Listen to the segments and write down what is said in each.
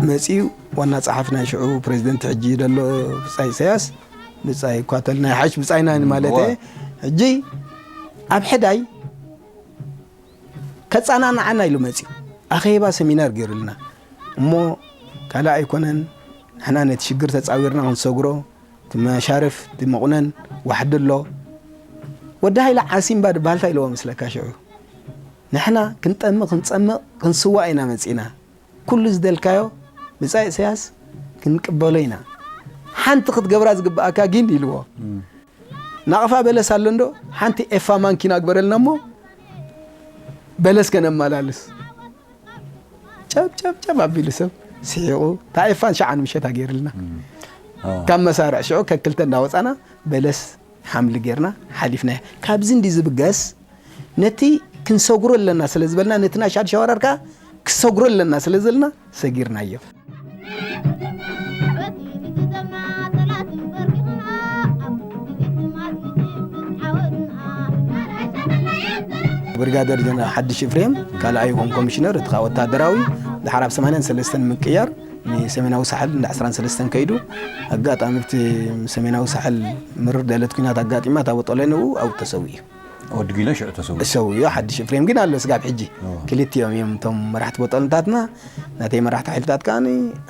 መጺኡ ዋና ጸሓፊ ናይ ሽዑ ፕሬዚደንት፣ ሕጂ ዘሎ ብጻይ ኢሳያስ፣ ብጻይ ኳተል ናይ ሓሽ ብጻይና ማለት እየ። ሕጂ ኣብ ሕዳይ ከጸናንዓና ኢሉ መጺኡ ኣኼባ ሰሚናር ገይሩልና። እሞ ካልእ ኣይኮነን፣ ንሕና ነቲ ሽግር ተጻዊርና ክንሰግሮ፣ እቲ መሻርፍ እቲ መቑነን ዋሕዲ ኣሎ። ወዲ ሃይለ ዓሲምባ ድበሃል እንታይ ኢልዎ መስለካ ሽዑ? ንሕና ክንጠምቕ ክንጸምቕ ክንስዋእ ኢና መጺና። ኩሉ ዝደልካዮ ብጻይ ኢሳያስ ክንቅበሎ ኢና። ሓንቲ ክትገብራ ዝግብኣካ ግን ኢልዎ። ናቕፋ በለስ ኣሎ እንዶ ሓንቲ ኤፋ ማንኪና ግበረልና እሞ በለስ ከነመላልስ። ጨብ ጨብ ጨብ ኣቢሉ ሰብ ስሒቑ፣ እታ ኤፋን ሸዓን ምሸት ኣገይርልና። ካብ መሳርዕ ሽዑ ከክልተ እንዳወፃና በለስ ሓምሊ ጌርና ሓሊፍናዮ። ካብዚ እንዲ ዝብገስ ነቲ ክንሰግሮ ኣለና ስለ ዝበልና፣ ነቲ ናይ ሻድሻ ወራር ከኣ ክሰግሮ ኣለና ስለ ዘለና ሰጊርናዮ። ብሪጋደር ጀነራል ሓድሽ ኤፍሬም ካልኣይ ኮም ኮሚሽነር፣ እቲ ከዓ ወታደራዊ፣ ድሓር ኣብ ሰማንያን ሰለስተን ምቅያር ንሰሜናዊ ሳሕል እንዳ ዕስራን ሰለስተን ከይዱ። ኣጋጣሚ ኣብቲ ሰሜናዊ ሳሕል ምርር ደለት ኲናት ኣጋጢማ፣ እታ ቦጦሎኒ ኣብኡ ተሰዊኡ። ወዲ ጊለ ሽዑ ተሰዊኡ። ተሰዊኡ። ሓድሽ ኤፍሬም ግን ኣሎ ስጋብ ሕጂ። እዎ። ክልቲኦም እዮም እቶም መራሕቲ ቦጦሎንታትና። ናተይ መራሕቲ ሓይልታት ከኣ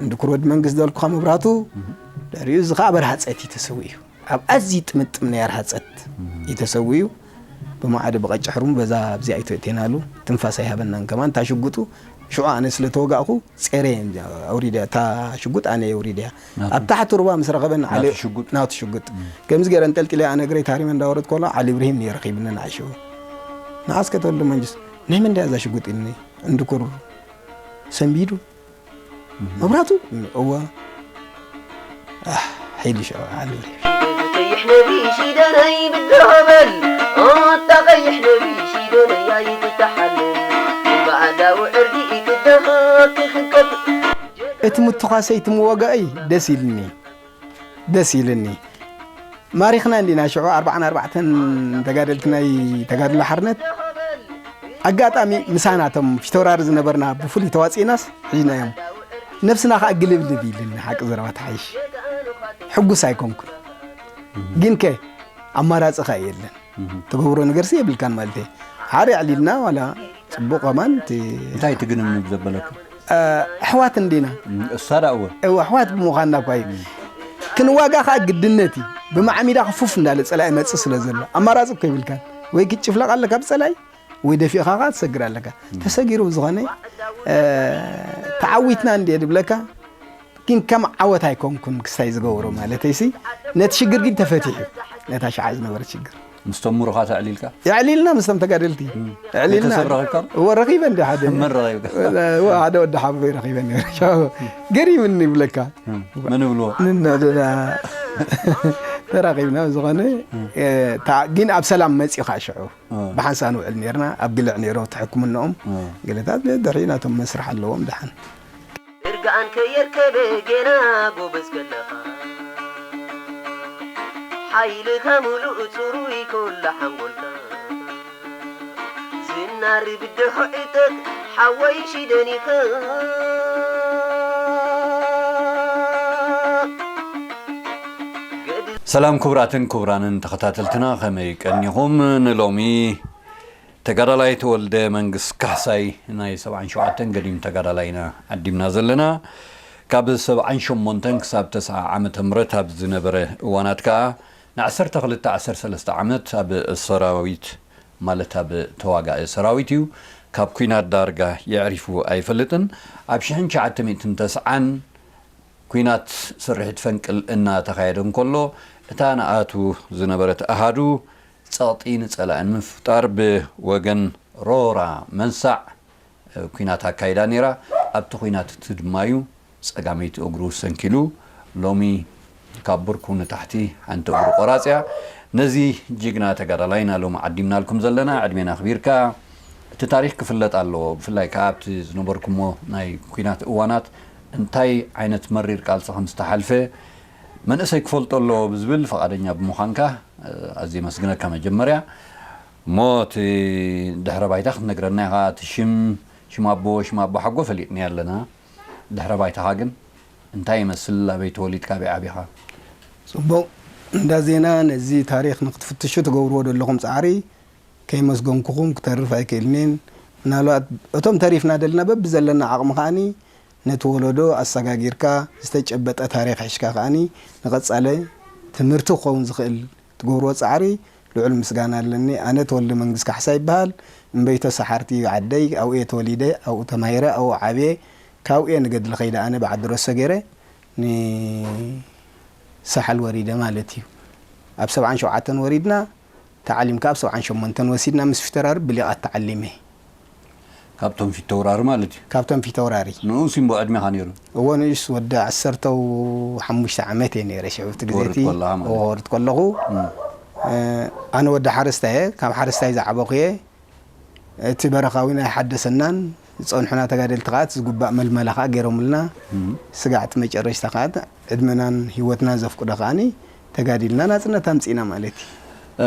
እንድኩር ወዲ መንግስት ዘልኩኻ መብራቱ፣ ድሕሪኡ እዚ ከኣ በርሃ ጸቲ ተሰዊኡ። ኣብ ኣዝዩ ጥምጥም ናይ ኣርሃ ጸት እዩ ተሰዊኡ። ብማዕዶ ብቐጭሕሩም በዛ ኣብዚኣ ኣይተእቴናሉ። ትንፋስ ኣይሃበናን ከማን። እታ ሽጉጡ ሽዑ ኣነ ስለ ተወጋእኩ ጼረ እየ ኣውሪደ። እታ ሽጉጥ ኣነ እየ ኣውሪደያ። ናቱ? ኣብ ታሕቲ ሩባ ምስ ረኸበን ናቱ ዓሊ ሽጉጥ? ናቱ ሽጉጥ። እም። ከምዚ ገይረ እንጠልጢለ ኣነ እግረይ ታሪመ እንዳወረድኩ ከሎ ዓሊ ኢብራሂም እየ ረኺብኒ ንዓይ ሽዑ። ንዓስ ከተወልደ መንግስት ናይ መን ድያ እዛ ሽጉጥ ኢልኒ። እንድኩር ሰንቢዱ። እም። መብራቱ? እወ። ኣህ፣ ሓይሊ ሽዑ ዓሊ ኢብራሂም። ቀይሕ ነብሪ ሽደነይ ብድሆ በል፣ ኣታ ቀይሕ ነብሪ ሽደነይ ኣይትተሓለል፣ ብኣዳዊ ዕርዲ ኢትደሃ ትኽከብ። እቲ ምትዃሰይ፣ እቲ ምወጋእይ ደስ ኢልኒ፣ ደስ ኢልኒ። ማሪኽና እንዲና ሽዑ ኣርባዓን ኣርባዕተን ተጋደልቲ ናይ ተጋድሎ ሓርነት። ኣጋጣሚ ምሳና እቶም ፊተውራሪ ዝነበርና ብፍሉይ ተዋጺእናስ ሒዝናዮም። ነብስና ከኣ ግልብልብ ኢልኒ፣ ሓቂ ዘረባ ተሓይሽ። ሕጉስ ኣይኮንኩን። ግንከ ኣማራጺ ከኣ የለን። እህ። ትገብሮ ነገርሲ የብልካን ማለት እየ። ሓደ ኣዕሊልና ዋላ ጽቡቕ ከማን እቲ እንታይ ትግንምንብ ዘበለካ? እ፣ ኣሕዋት እንዲና። እም፣ እሳ ደኣ እወ። እወ፣ ኣሕዋት ብምዃንና እኳ እዩ። እም። ክንዋጋ ከኣ ግድነት እዩ። ብማዕሚዳ ክፉፍ እንዳለ ጸላኢ መጽእ ስለ ዘሎ። ኣማራጺ እኮ የብልካን። ወይ ክትጭፍለቕ ኣለካ ብጸላኢ፣ ወይ ደፊእኻ ከኣ ትሰግር ኣለካ። እም። ተሰጊሩ ብዝኾነ፣ እ፣ ተዓዊትና እንድየ ድብለካ። ግን ከም ዓወት ኣይኮንኩን ክስታይ ዝገብሮ ማለተይሲ፣ ነቲ ሽግር ግን ተፈቲሑ፣ ነታ ሸዓ ዝነበረት ሽግር። ምስቶም ምሩኻት ኣዕሊልካ? የዕሊልና ምስቶም ተጋደልቲ። እም። የዕሊልና። ቤተሰብ ረኺብካ? እወ፣ ረኺበ እንዲ ሓደ። መን ረኺብካ? እወ፣ ሓደ ወዲ ሓወቦይ ረኺበ ነይረ። ገሪምኒ ይብለካ። እም። መን ይብልዎ? ንንዕድና ተራኺብና ዝኾነ፣ እም። እ፣ ታ-፣ ግን ኣብ ሰላም መጺኡ ከዓ ሽዑ። እም። ብሓንሳእ ንውዕል ነይርና፣ ኣብ ግልዕ ነይሩ፣ እቲ ሕክምንኦም። እም። ገለታት ድሕሪ ናቶም መስርሕ ኣለዎም ደሓን። እርጋን ከየርከበ ጌና ጎበዝ ከለኻ፣ ሓይልኻ ሙሉእ ጽሩይ ኮላ ሓንጎልካ፣ ዝናር ብድሖ ዕጠት ሓወይ ሽደኒኸ። ሰላም ክቡራትን ክቡራንን ተኸታተልትና፣ ከመይ ቀኒኹም? ንሎሚ ተጋዳላይ ተወልደ መንግስ ካሕሳይ ናይ ሰብዓን ሸውዓተን ገዲም ተጋዳላይ ኢና ዓዲምና ዘለና። ካብ ሰብዓን ሸሞንተን ክሳብ ተስዓ ዓመተ ምህረት ኣብ ዝነበረ እዋናት ከኣ ንዓሰርተ ክልተ ዓሰርተ ሰለስተ ዓመት ኣብ ሰራዊት፣ ማለት ኣብ ተዋጋኢ ሰራዊት እዩ። ካብ ኲናት ዳርጋ የዕሪፉ ኣይፈልጥን። ኣብ ሽሕን ትሽዓተ ሚእትን ተስዓን ኲናት ስርሒት ፈንቅል እናተኻየደ እንከሎ፣ እታ ንኣቱ ዝነበረት ኣሃዱ ጸቕጢ ንጸላእን ምፍጣር ብወገን ሮራ መንሳዕ ኲናት ኣካይዳ ነይራ። ኣብቲ ኲናት እቲ ድማ እዩ ጸጋመይቲ እግሩ ሰንኪሉ ሎሚ ካብ ብርኩ ንታሕቲ ሓንቲ እግሩ ቆራጽያ። ነዚ ጅግና ተጋዳላይና ሎሚ ዓዲምናልኩም ዘለና። ዕድሜና ኣኽቢርካ፣ እቲ ታሪኽ ክፍለጥ ኣለዎ። ብፍላይ ከኣ ኣብቲ ዝነበርኩሞ ናይ ኲናት እዋናት እንታይ ዓይነት መሪር ቃልሲ ከም ዝተሓልፈ መንእሰይ ክፈልጦ ኣለዎ ብዝብል ፍቓደኛ ብምዃንካ ኣዝየ የመስግነካ። መጀመርያ እሞ እቲ ድሕረ ባይታ ክትነግረና ኢኻ። እቲ ሽም ሽም ኣቦ ሽም ኣቦ ሓጎ ፈሊጥናዮ ኣለና። ድሕረ ባይታኻ ግን እንታይ ይመስል? ኣበይ ተወሊድካ? ኣበይ ዓቢኻ? ጽቡቕ። እንዳ ዜና ነዚ ታሪኽ ንክትፍትሹ ትገብርዎ ዘለኹም ጻዕሪ ከይመስገንኩኹም ክተርፍ ኣይክእልንን። ምናልባት እቶም ተሪፍና ደልና በብዘለና ዓቕሚ ከኣኒ ነቲ ወለዶ ኣሰጋጊርካ ዝተጨበጠ ታሪኽ ሒዝካ ከኣኒ ንቐጻለ ትምህርቲ ክኸውን ዝኽእል ትገብርዎ ጻዕሪ ልዑል ምስጋና ኣለኒ። ኣነ ተወልደ መንግስ ካሕሳ ይበሃል። እምበይቶ ሰሓርቲ እዩ ዓደይ። ኣብኡ እየ ተወሊደ፣ ኣብኡ ተማሂረ፣ ኣብኡ ዓብየ። ካብኡ እየ ንገድሊ ከይደ ኣነ ብዓዲ ረሶ ገይረ ንሳሕል ወሪደ ማለት እዩ። ኣብ ሰብዓን ሸውዓተን ወሪድና፣ ተዓሊም ከኣ ኣብ ሰብዓን ሸሞንተን ወሲድና ምስ ፊተውራሪ ብሊቓት ተዓሊመ። ካብቶም ፊተውራሪ ማለት እዩ? ካብቶም ፊተውራሪ። ንኡስ እምቦ ዕድሜኻ ነይሩ? እዎ፣ ንኡስ ወዲ ዓሰርተው ሓሙሽተ ዓመት እየ ነይረ ሽዑ እቲ ግዜ እቲ። ትወርድ ከለኻ ማለት እዩ? እዎ፣ ክወርድ ከለኹ። እም። እ፣ ኣነ ወዲ ሓረስታይ እየ፣ ካብ ሓረስታይ ዝዓበኹ እየ። እቲ በረኻዊ ናይ ሓደሰናን ዝጸንሑና ተጋደልቲ ከኣ እቲ ዝግባእ መልመላ ከኣ ገይሮምልና። እም። ስጋዕ እቲ መጨረሽታ ከኣ ዕድመናን ህይወትናን ዘፍቅዶ ከኣኒ ተጋዲልና ናጽነት ኣምጺእና ማለት እዩ። እ፣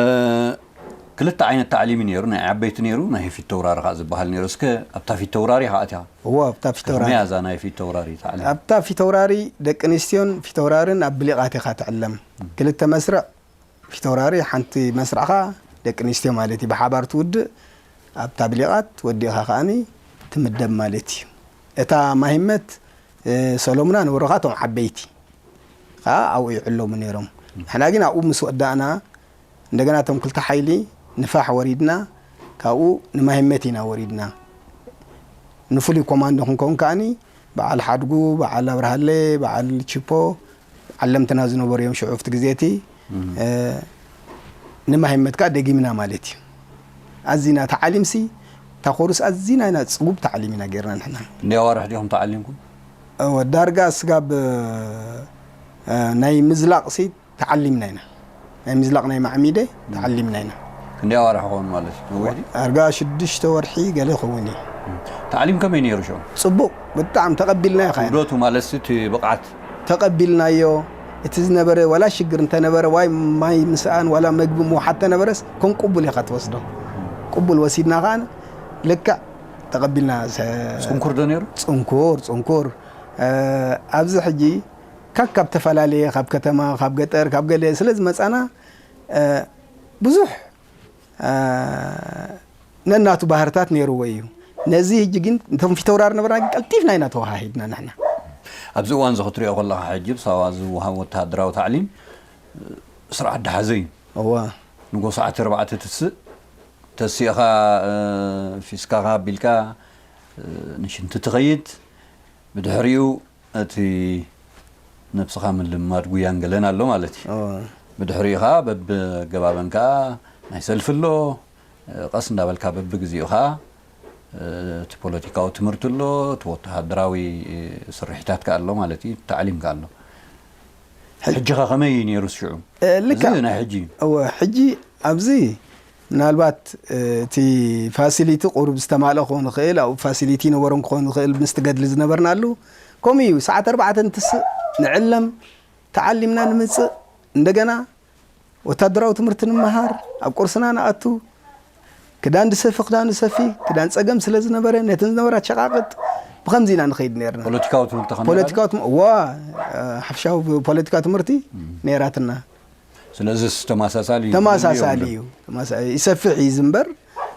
ክልተ ዓይነት ታዕሊም እዩ ነይሩ፣ ናይ ዓበይቲ ነይሩ፣ ናይ ፊት ተውራሪ ከኣ ዝበሃል ነይሩ። እስከ ኣብታ ፊት ተውራሪ ኢኻ ኣትያ? እዎ፣ ኣብታ ፊት ተውራሪ። ከመይ እያ እዛ ናይ ፊት ተውራሪ ታዕሊም? ኣብታ ፊት ተውራሪ ደቂ ኣንስትዮን ፊት ተውራርን ኣብ ብሊቓት ኢኻ ትዕለም። እም። ክልተ መስርዕ ፊት ተውራሪ፣ ሓንቲ መስርዕ ከኣ ደቂ ኣንስትዮ ማለት እዩ፣ ብሓባር ትውድእ፣ ኣብታ ብሊቓት ወዲእኻ ከኣኒ ትምደብ ማለት እዩ። እታ ማሂመት፣ እ፣ ሰሎሙና ነበሩኻ እቶም ዓበይቲ ከኣ ኣብኡ ይዕለሙ ነይሮም። ንሕና ግን ኣብኡ ምስ ወዳእና፣ እንደገና እቶም ክልተ ሓይሊ ንፋሕ ወሪድና፣ ካብኡ ንማሂመት ኢና ወሪድና። ንፍሉይ ኮማንዶ ክንከውን ከኣኒ፣ በዓል ሓድጉ፣ በዓል ኣብርሃለ፣ በዓል ቺፖ፣ ዓለምትና ዝነበሩ እዮም ሽዑ ኣብቲ ግዜ እቲ። እም። እ፣ ንማሂመት ከኣ ደጊምና ማለት እዩ። ኣዚና ተዓሊምሲ፣ እታ ኮርስ ኣዚና ኢና ጽጉብ ተዓሊም ኢና ጌርና ንሕና። ክንደይ ኣዋርሕ ዲኹም ተዓሊምኩም? እወ፣ ዳርጋ ስጋብ፣ እ፣ ናይ ምዝላቕሲ ተዓሊምና ኢና። ናይ ምዝላቕ ናይ ማዕሚደ ተዓሊምና ኢና። ክንደይ ኣዋርሕ ክኸውን ማለት እዩ? ነዊሕ ድዩ? ዳርጋ ሽዱሽተ ወርሒ ገለ ይኸውን እዩ። ተዓሊም ከመይ ነይሩ ሽዑ? ጽቡቕ፣ ብጣዕሚ ተቐቢልናዮ ኸኣ። ውህደቱ ማለትሲ እቲ ብቕዓት? ተቐቢልናዮ። እቲ ዝነበረ ዋላ ሽግር እንተነበረ፣ ዋይ ማይ ምስኣን ዋላ መግቢ ምውሓድ ተነበረስ ከም ቅቡል ኢኻ ትወስዶ። ቅቡል ወሲድና ኸኣ ልክዕ ተቐቢልና። ሰ-፣ ጽንኩር ዶ ነይሩ? ጽንኩር፣ ጽንኩር። እ፣ ኣብዚ ሕጂ ካብ፣ ካብ ተፈላለየ፣ ካብ ከተማ፣ ካብ ገጠር፣ ካብ ገለ ስለ ዝመጻና፣ እ፣ ብዙሕ፣ እ፣ ነናቱ ባህርታት ነይርዎ እዩ። ነዚ ሕጂ ግን፣ እቶም ፊተውራሪ ነበርና ግን ቀልጢፍና ኢና ተወሃሂድና ንሕና። ኣብዚ እዋን እዚ ክትሪኦ ከለኻ፣ ሕጂ ብሳዋ ዝወሃብ ወተሃደራዊ ታዕሊም፣ እ፣ ስርዓት ደሓዘ እዩ። እዋ። ንጎ ሰዓት ኣርባዕተ ትስእ፣ ተሲእኻ፣ እ፣ ፊስካኻ ኣቢልካ፣ እ፣ ንሽንቲ ትኸይድ፣ ብድሕሪኡ እቲ ነብስኻ ምልምማድ ጉያን ገለን ኣሎ ማለት እዩ። እወ። ብድሕሪኡ ኸኣ በብገባበን ከኣ ናይ ሰልፊ ኣሎ። ቀስ እንዳበልካ በብግዜኡ ኸኣ እቲ ፖለቲካዊ ትምህርቲ ኣሎ፣ እቲ ወተሃደራዊ ስርሒታት ከኣ ኣሎ ማለት እዩ፣ ታዕሊም ከኣ ኣሎ። ሕጂ ኸ ከመይ እዩ ነይሩ ሽዑ? እ፣ ልክዕ። እዚ ናይ ሕጂ እዩ። እወ፣ ሕጂ ኣብዚ ምናልባት፣ እ፣ እቲ ፋሲሊቲ ቁሩብ ዝተማልአ ክኸውን ይኽእል፣ ኣብኡ ፋሲሊቲ ይነበሮም ክኸውን ይኽእል፣ ምስቲ ገድሊ ዝነበርናሉ። ከምኡ እዩ፣ ሰዓት ኣርባዕተ እንትስእ ንዕለም፣ ተዓሊምና ንምጽእ፣ እንደገና ወታደራዊ ትምህርቲ ንምሃር፣ ኣብ ቁርስና ንኣቱ፣ ክዳን ዝሰፊ፣ ክዳን ዝሰፊ፣ ክዳን ጸገም ስለ ዝነበረ፣ ነተን ዝነበራ ሸቓቕጥ ብኸምዚ ኢና ንኸይድ ነርና። ፖለቲካዊ ትምህርቲ ከ ነይራ? ፖለቲካዊ ትም-፣ እዋ፣ እ፣ ሓፈሻዊ ፖለቲካዊ ትምህርቲ እም። ነይራትና። ስለዚስ ተመሳሳሊ እዩ? ተመሳሳሊ እዩ። ተመሳ-፣ ይሰፍሕ እዩ ዝንበር፣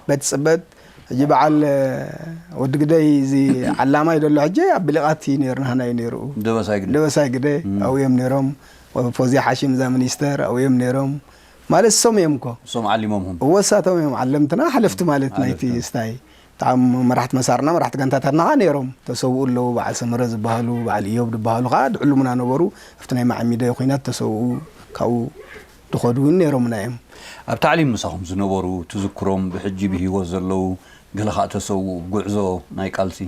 በቲ ጽበት፣ ሕጂ በዓል፣ እ፣ ወዲ ግደይ እዚ ዓላማይ ዘሎ ሕጂ ኣብ ብሊቓት እዩ ነይሩ፣ ናህና እዩ ነይሩ። ደበሳይ ግደ። ደበሳይ ግደ፣ እም። ኣብኡ እዮም ነይሮም። ወ-፣ ፎዝያ ሓሽም እዛ ሚኒስተር፣ ኣብኡ እዮም ነይሮም። ማለት እሶም እዮም እኮ። እሶም ዓሊሞምኹም? እወ፣ እሳቶም እዮም ዓለምትና፣ ሓለፍቲ ማለት ናይቲ ሓለፍቲ። ስታይ። እቶም መራሕቲ መሳርና፣ መራሕቲ ጋንታታትና ኸዓ ነይሮም። ተሰውኡ ኣለዉ፣ በዓል ሰመረ ዝበሃሉ፣ በዓል ኢዮብ ዝበሃሉ ኸዓ ድዕሉምና ነበሩ። ኣብቲ ናይ መዓሚደ ኲናት ተሰውኡ፣ ካብኡ ዝኸዱ እውን ነይሮምና እዮም። ኣብ ታዕሊም ምሳኹም ዝነበሩ ትዝክሮም፣ ብሕጂ ብህይወት ዘለዉ፣ ገለ ኸዓ ተሰውኡ፣ ጉዕዞ ናይ ቃልሲ?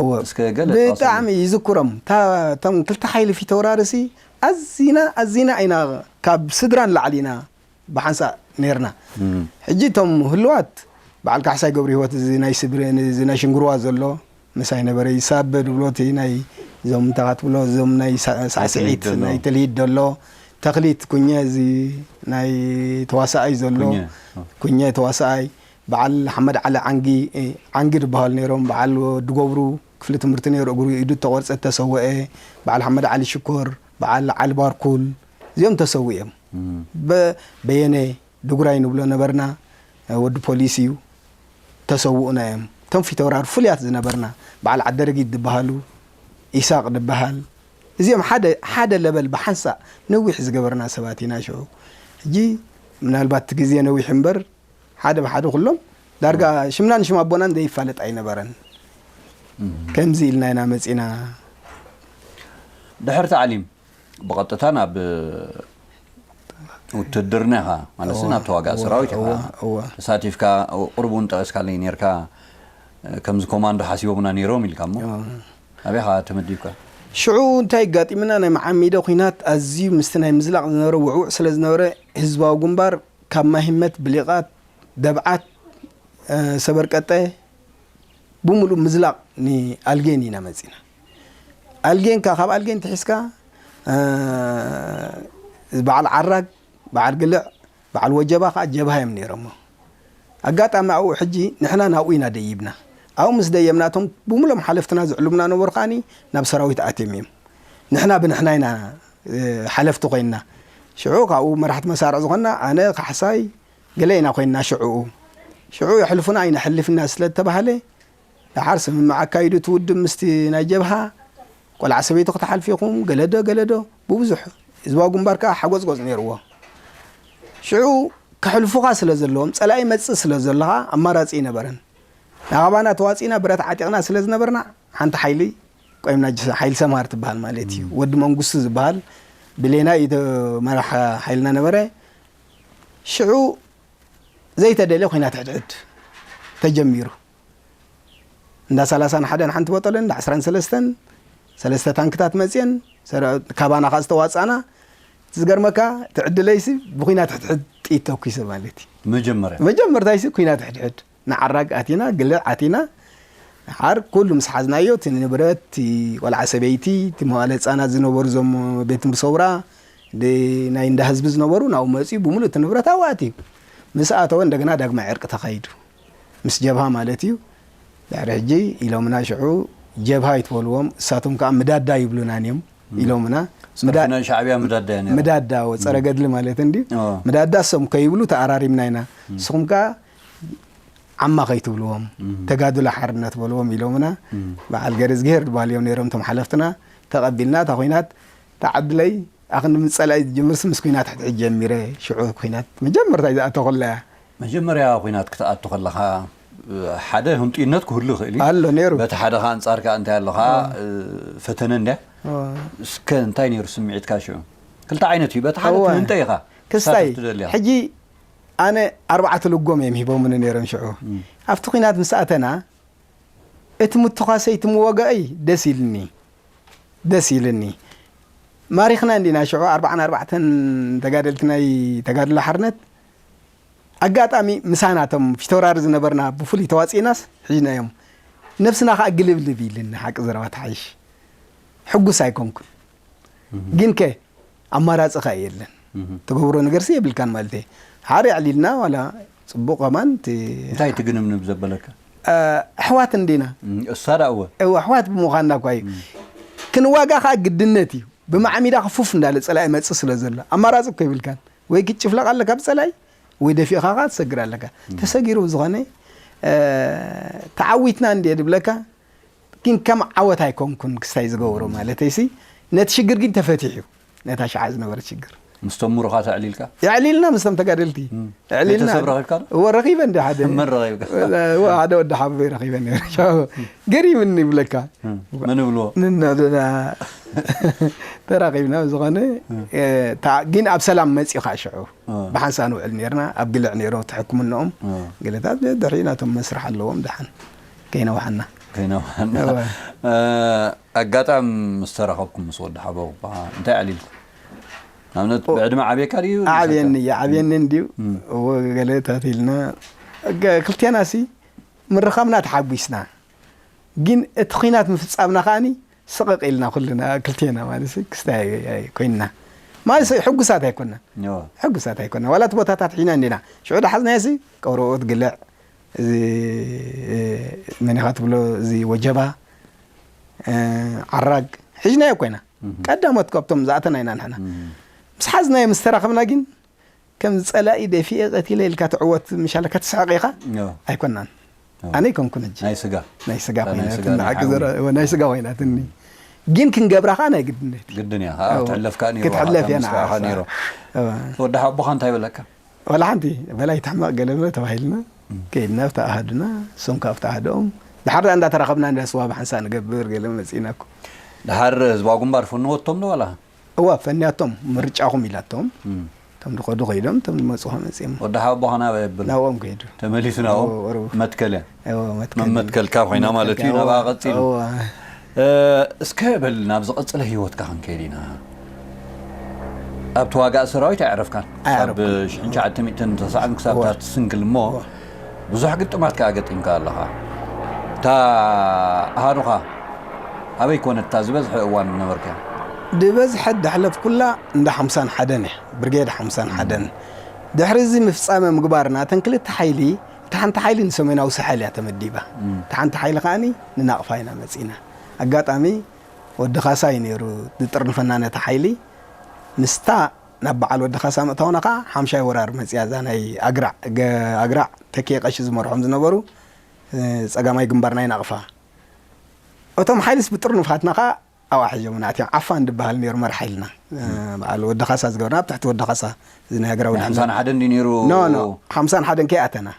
እወ፣ እስከ ገለ ብጣዕሚ ይዝክሮም። እቶም ክልተ ሓይሊ ፊተውራርሲ ኣዚና ኣዚና ኢና፣ ካብ ስድራ ንላዕሊ ኢና ብሓንሳእ ነይርና። ሕጂ እቶም ህልዋት በዓል ካሕሳይ ገብረ ህይወት፣ እዚ ናይ ስብረ፣ እዚ ናይ ሽንግርዋ ዘሎ ምሳይ ነበረ፣ ይሳበ ድብሎ፣ እቲ ናይ እዞም እንታኻ ትብሎ፣ እዞም ናይ ሳ- ሳዕስዒት ናይ ተልሂድ ዘሎ፣ ተኽሊት ኩኘ፣ እዚ ናይ ተዋሳኣይ ዘሎ ኩኘ። ኩኘ ተዋሳኣይ፣ በዓል ሓመድ ዓሊ ዓንጊ፣ ዓንጊ ዝበሃሉ ነይሮም፣ በዓል ወዲ ገብሩ ክፍሊ ትምህርቲ ነይሩ፣ እግሩ ኢዱ ተቆርፀ ተሰወአ፣ በዓል ሓመድ ዓሊ ሽኮር፣ በዓል ዓሊ ባርኩል፣ እዚኦም ተሰዊኦም። በ- በየነ ድጉራይ ንብሎ ነበርና፣ ወዲ ፖሊስ እዩ፣ ተሰውኡና እዮም። እቶም ፊተውራር ፍሉያት ዝነበርና በዓል ዓደረጊት ዝበሃሉ፣ ኢሳቕ ዝበሃል፣ እዚኦም ሓደ ሓደ ለበል ብሓንሳእ ነዊሕ ዝገበርና ሰባት ኢና ሽዑ። ሕጂ ምናልባት እቲ ግዜ ነዊሕ እምበር ሓደ ብሓደ ኩሎም ዳርጋ ሽምናን ሽም ኣቦናን ዘይፋለጥ ኣይነበረን። ከምዚ ኢልና ኢና መፂና። ድሕሪ ታዕሊም ብቐጥታ ናብ ውትድርና ኢኻ ማለት ናብ ተዋጋእ ሰራዊት ኢኻ ተሳቲፍካ። ቅርቡ እውን ጠቐስካለይ ነርካ፣ ከምዚ ኮማንዶ ሓሲቦምና ነይሮም ኢልካ እሞ ኣበይ ኢኻ ተመዲብካ? ሽዑ እንታይ ኣጋጢምና፣ ናይ መዓሚደ ኲናት ኣዝዩ ምስቲ ናይ ምዝላቕ ዝነበረ ውዕውዕ ስለ ዝነበረ ህዝባዊ ግንባር ካብ ማሂመት፣ ብሊቓት፣ ደብዓት፣ ሰበርቀጠ፣ ብምሉእ ምዝላቕ ንኣልጌን ኢና መፂና። ኣልጌን ከ ካብ ኣልጌን ትሒዝካ በዓል ዓራግ፣ በዓል ግልዕ፣ በዓል ወጀባ ከዓ ጀብሃ እዮም ነይሮሞ። ኣጋጣሚ ኣብኡ ሕጂ ንሕና ናብኡ ኢና ደይብና። ኣብኡ ምስ ደየብና እቶም ብምሎም ሓለፍትና ዝዕልሙና ነበሩ ከዓኒ ናብ ሰራዊት ኣትዮም እዮም። ንሕና ብንሕና ኢና ሓለፍቲ ኮይንና። ሽዑ ካብኡ መራሕቲ መሳርዕ ዝኾንና ኣነ፣ ካሕሳይ፣ ገለ ኢና ኮይንና ሽዕኡ። ሽዑ የሕልፉና ኣይነሕልፍና ስለ ዝተባህለ፣ ደሓር ስምምዕ ኣካይዱ እቲ ውድብ ምስቲ ናይ ጀብሃ፣ ቆልዓ ሰበይቲ ክትሓልፉ ኢኹም፣ ገለዶ ገለዶ፣ ብብዙሕ ህዝባዊ ግንባር ከኣ ሓጎጽጎጽ ነይርዎ። ሽዑ ከሕልፉኻ ስለ ዘለዎም፣ ጸላኢ ይመጽእ ስለ ዘሎ ከኣ ኣማራጺ ኣይነበረን። ናባና ተዋጺእና ብረት ዓጢቕና ስለ ዝነበርና፣ ሓንቲ ሓይሊ ቆይምና፣ ሓይሊ ሰምሃር ትበሃል ማለት እዩ። ወዲ መንግስቱ ዝበሃል ብሌና እዩ መራሕ ሓይልና ነበረ። ሽዑ ዘይተደልየ ኲናት ሕድሕድ ተጀሚሩ። እንዳ ሰላሳን ሓደን ሓንቲ ቦጦለን፣ እንዳ ዓስራን ሰለስተን ሰለስተ ታንክታት መፅየን፣ ካባና ከዓ ዝተዋፃና። እቲ ዝገርመካ፣ እቲ ዕድለይሲ ብኲናት ሕድሕድ ጥይት ተኩሰ ማለት እዩ። መጀመርያ መጀመርታይሲ ኲናት ሕድሕድ ንዓራግ ኣቲና፣ ግልዕ ኣቲና፣ ሓር ኩሉ ምስ ሓዝናዮ፣ እቲ ንብረት፣ እቲ ቆልዓ ሰበይቲ፣ እቲ መዋለ ህፃናት ዝነበሩ፣ እዞም ቤት ትምህርቲ ሰውራ፣ ናይ እንዳ ህዝቢ ዝነበሩ ናብኡ መፅዩ፣ ብምሉእ እቲ ንብረት ኣብኡ ኣትዩ። ምስ ኣተወ እንደገና ዳግማይ ዕርቂ ተኻይዱ። ምስ ጀብሃ ማለት እዩ። ድሕሪ ሕጂ ኢሎምና ሽዑ ጀብሃ ኣይትበልዎም፣ እሳቶም ከዓ ምዳዳ ይብሉናን እዮም ኢሎምና። ምዳ- ናይ ሻዕብያ ምዳዳ እያ ነይራ። ምዳዳ፣ ጸረ ገድሊ ማለት እንድዩ። ኦ። ምዳዳ እሶም ከይብሉ ተኣራሪምና ኢና። ንስኹም ከዓ ዓማ ከይትብልዎም፣ ተጋድሎ ሓርነት በልዎም ኢሎምና። በዓል ገረዝግሄር ዝበሃል እዮም ነይሮም እቶም ሓለፍትና። ተቐቢልና እታ ኹናት ተዓድለይ ኣኽንዲ ምስ ጸላኢ ዝጅምርስ ምስ ኲናት ሕድሕድ ጀሚረ፣ ሽዑ ኲናት መጀመርታ እዩ ዝኣተኹላ እያ። መጀመርያ ኲናት ክትኣቱ ከለኻ ሓደ ህንጡይነት ክህሉ ይኽእል እዩ። ኣሎ ነይሩ። በቲ ሓደ ኸኣ ኣንጻር ከኣ እንታይ ኣሎ ኸኣ ፈተነ እንድያ። እስከ እንታይ ነይሩ ስምዒትካ ሽዑ? ክልተ ዓይነት እዩ። በቲ ሓደ እወ። ትህንጠ ኢኻ ክስታይ ክትሳተፍ ትደሊ ኢኻ። ሕጂ ኣነ ኣርባዕተ ልጎም እዮም ሂቦምኒ ነይሮም ሽዑ። ኣብቲ ኲናት ምስ ኣተና እቲ ምትዃሰይ እቲ ምወጋእይ ደስ ኢልኒ። ደስ ኢልኒ። ማሪኽና እንዲና ሽዑ ኣርባዓን ኣርባዕተን ተጋደልቲ ናይ ተጋድሎ ሓርነት ኣጋጣሚ ምሳና እቶም ፊተውራሪ ዝነበርና ብፍሉይ ተዋፂእናስ ሒዝናዮም። ነብስና ከዓ ግልብልብ ኢልኒ ሓቂ ዘረባ ተሓይሽ። ሕጉስ ኣይኮንኩን። ግን ከ ኣማራፂ ከዓ የለን። ትገብሮ ነገርሲ የብልካን ማለት እየ። ሓደ ኣዕሊልና ዋላ ፅቡቕ ከማን እቲ እንታይ ትግንምንብ ዘበለካ? ኣሕዋት እንዲና። እሳ ዳ እወ። እወ ኣሕዋት ብምዃንና እኳ እዩ። ክንዋጋ ከዓ ግድነት እዩ። ብማዕሚዳ ክፉፍ እንዳለ ፀላኢ መፅእ ስለ ዘሎ ኣማራፂ እኮ የብልካን። ወይ ክትጭፍለቕ ኣለካ ብፀላኢ ወይ ደፊእኻ ከዓ ትሰግር ኣለካ። ተሰጊሩ ብዝኾነ ተዓዊትና እንድየ ድብለካ። ግን ከም ዓወት ኣይኮንኩን ክስታይ ዝገብሮ ማለተይሲ ነቲ ሽግር ግን ተፈቲሑ እዩ። ነታ ሸዓ ዝነበረት ሽግር ምስቶም ምሩኻት ኣዕሊልካ? የዕሊልና ምስቶም ተጋደልቲ። የዕሊልና። ቤተሰብ ረኺብካ ዶ? እወ፣ ረኺበ እንዲ ሓደ። መን ረኺብካ? እወ፣ ሓደ ወዲ ሓወይ ረኺበ ነይረ። ገሪምኒ ይብለካ። መን ይብልዎ? ንና-፣ ንና-፣ ተራኺብና ብዝኾነ፣ እ፣ ታ-፣ ግን ኣብ ሰላም መጺኡ ከዓ ሽዑ። ብሓንሳእ ንውዕል ነርና። ኣብ ግልዕ ነይሮም እቲ ሕክምንኦም። ገለታት ድሕሪ ናቶም መስርሕ ኣለዎም። ደሓን ከይነውሓና። ከይነውሓና። እወ። እ፣ ኣጋጣሚ ምስ ተራኸብኩም ምስ ወዲ ሓበው፣ እንታይ ኣዕሊልኩም? ንኣብነት ብዕድመ ዓብየካ ድዩ? ዓብየኒ እዩ፣ ዓብየኒ እንድዩ። እወ፣ ገለታት ኢልና። ገ-፣ ክልቴና ሲ ምርኻብና ተሓጒስና። ግን እቲ ኲናት ምፍጻምና ከኣኒ ስቕቕ ኢልና ኩልና፣ ክልቴና ማለት ሲ ክስታይ ኣይ-፣ ኣይ-፣ ኮይንና። ማለት ሲ ሕጉሳት ኣይኮንና። እወ። ሕጉሳት ኣይኮንና። ዋላ እቲ ቦታታት ሒና እንዲና። ሽዑ ዳሓዝናዮ ሲ ቀብረኦት ግልዕ፣ እዚ፣ እ፣ መን ኢኻ ትብሎ፣ እዚ ወጀባ፣ እ፣ ዓራግ፣ ሒዝናዮ ኮይና። ቀዳሞት ካብቶም ዝኣተና ኢና ንሕና። ምስ ሓዝናዮ ምስ ተራኸብና ግን፣ ከም ጸላኢ ደፊኤ ቀቲለ ኢልካ ትዕወት ምሻለ ከትስሕቕ ኢኻ? እወ። ኣይኮናን። እወ። ኣነ ኣይኮንኩን ሕጂ። ናይ ስጋ። ናይ ስጋ ናይ ኮይና ስጋ ክንዲ ሓቂ ሓዊ። ዘረ-፣ እወ፣ ናይ ስጋ ኮይናትኒ። ግን ክንገብራ ኸኣ ናይ ግድነት። ግድን እያ። ኸኣ እወ። ክትሕለፍካ ነይሩ፣ ክትሕለፍ ኸኣ እያ ምስራዕኻ ንዓኻ። ነይሩ። እወ። ወዲ ሓቦኻ እንታይ በለካ? ዋላ ሓንቲ በላይ ትሕመቕ ገለ በለ ተባሂልና። ከይድና ኣብቲ ኣሃዱና፣ እሶም ካብ ኣብቲ ኣሃዶም። ድሓር ደኣ እንዳተራኸብና እንዳ ስዋ ብሓንሳእ ንገብር ገለ መጺእና እኮ። ድሓር ህዝባዊ ግንባር ፈንወቶም ዶ ዋላ? እዋ፣ ፈንያቶም፣ ምርጫኹም ኢላቶም። እቶም ድኸዱ ከይዶም፣ እቶም ድመጹ ኸዓ መጺኦም። ወዲ ሓቦኻ ናበይ የብል? ናብኦም ከይዱ። ተመሊሱ ናብኦም? እዎ፣ ወረቡ። መትከል እያ? እዎ፣ መትከል። መመትከልካ ኮይና ማለት እዩ፣ እዎ፣ ናብኣ ቀጺሉ። እዎ። እ፣ እስከ በል ናብ ዝቐጽለ ህይወትካ ክንከይድ ኢና። ኣብ ተዋጋኢ ሰራዊት ኣየዕረፍካን? ኣየዕረፍኩን። ካብ ሽሕን ትሽዓተ ሚእትን ተስዓን ክሳብ እዎ። እታ ትስንክል እሞ እዎ። ብዙሕ ግጥማት ከኣ ገጢምካ ኣለኻ። እታ ኣሃዱኻ ኣበይ ኮነት እታ ዝበዝሐ እዋን ዝነበርካያ? ዝበዝሐ እዳሕለፍኩላ እንዳ ሓምሳን ሓደን እያ፣ ብርጌድ ሓምሳን ሓደን። ድሕሪ እዚ ምፍጻመ ምግባርና፣ እተን ክልተ ሓይሊ፣ እታ ሓንቲ ሓይሊ ንሰሜናዊ ሳሕል እያ ተመዲባ። እታ ሓንቲ ሓይሊ ከኣኒ ንናቕፋ ኢና መጺእና። ኣጋጣሚ ወዲ ካሳ እዩ ነይሩ ዝጥርንፈና ነታ ሓይሊ። ምስታ ናብ በዓል ወዲ ካሳ ምእታውና ከኣ ሓምሻይ ወራር መጺኣ፣ እዛ ናይ ኣግራዕ፣ ገ-፣ ኣግራዕ ተኪኤ ቀሺ ዝመርሖም ዝነበሩ፣ እ፣ ጸጋማይ ግንባር ናይ ናቕፋ። እቶም ሓይልስ ብጥርኑፋትና ከኣ ኣብኣ ሒዞምና ኣትዮም። ዓፋን ዝበሃል ነይሩ መርሓ ሓይልና። እ፣ በዓል ወዲ ካሳ ዝገበርና፣ ኣብ ትሕቲ ወዲ ካሳ፣ እዚ ናይ ሃገራዊ ናይ ድሕነት። ሓምሳን ሓደን ድዩ ነይሩ? ኖ፣ ኖ፣ ሓምሳን ሓደን ከይኣተና።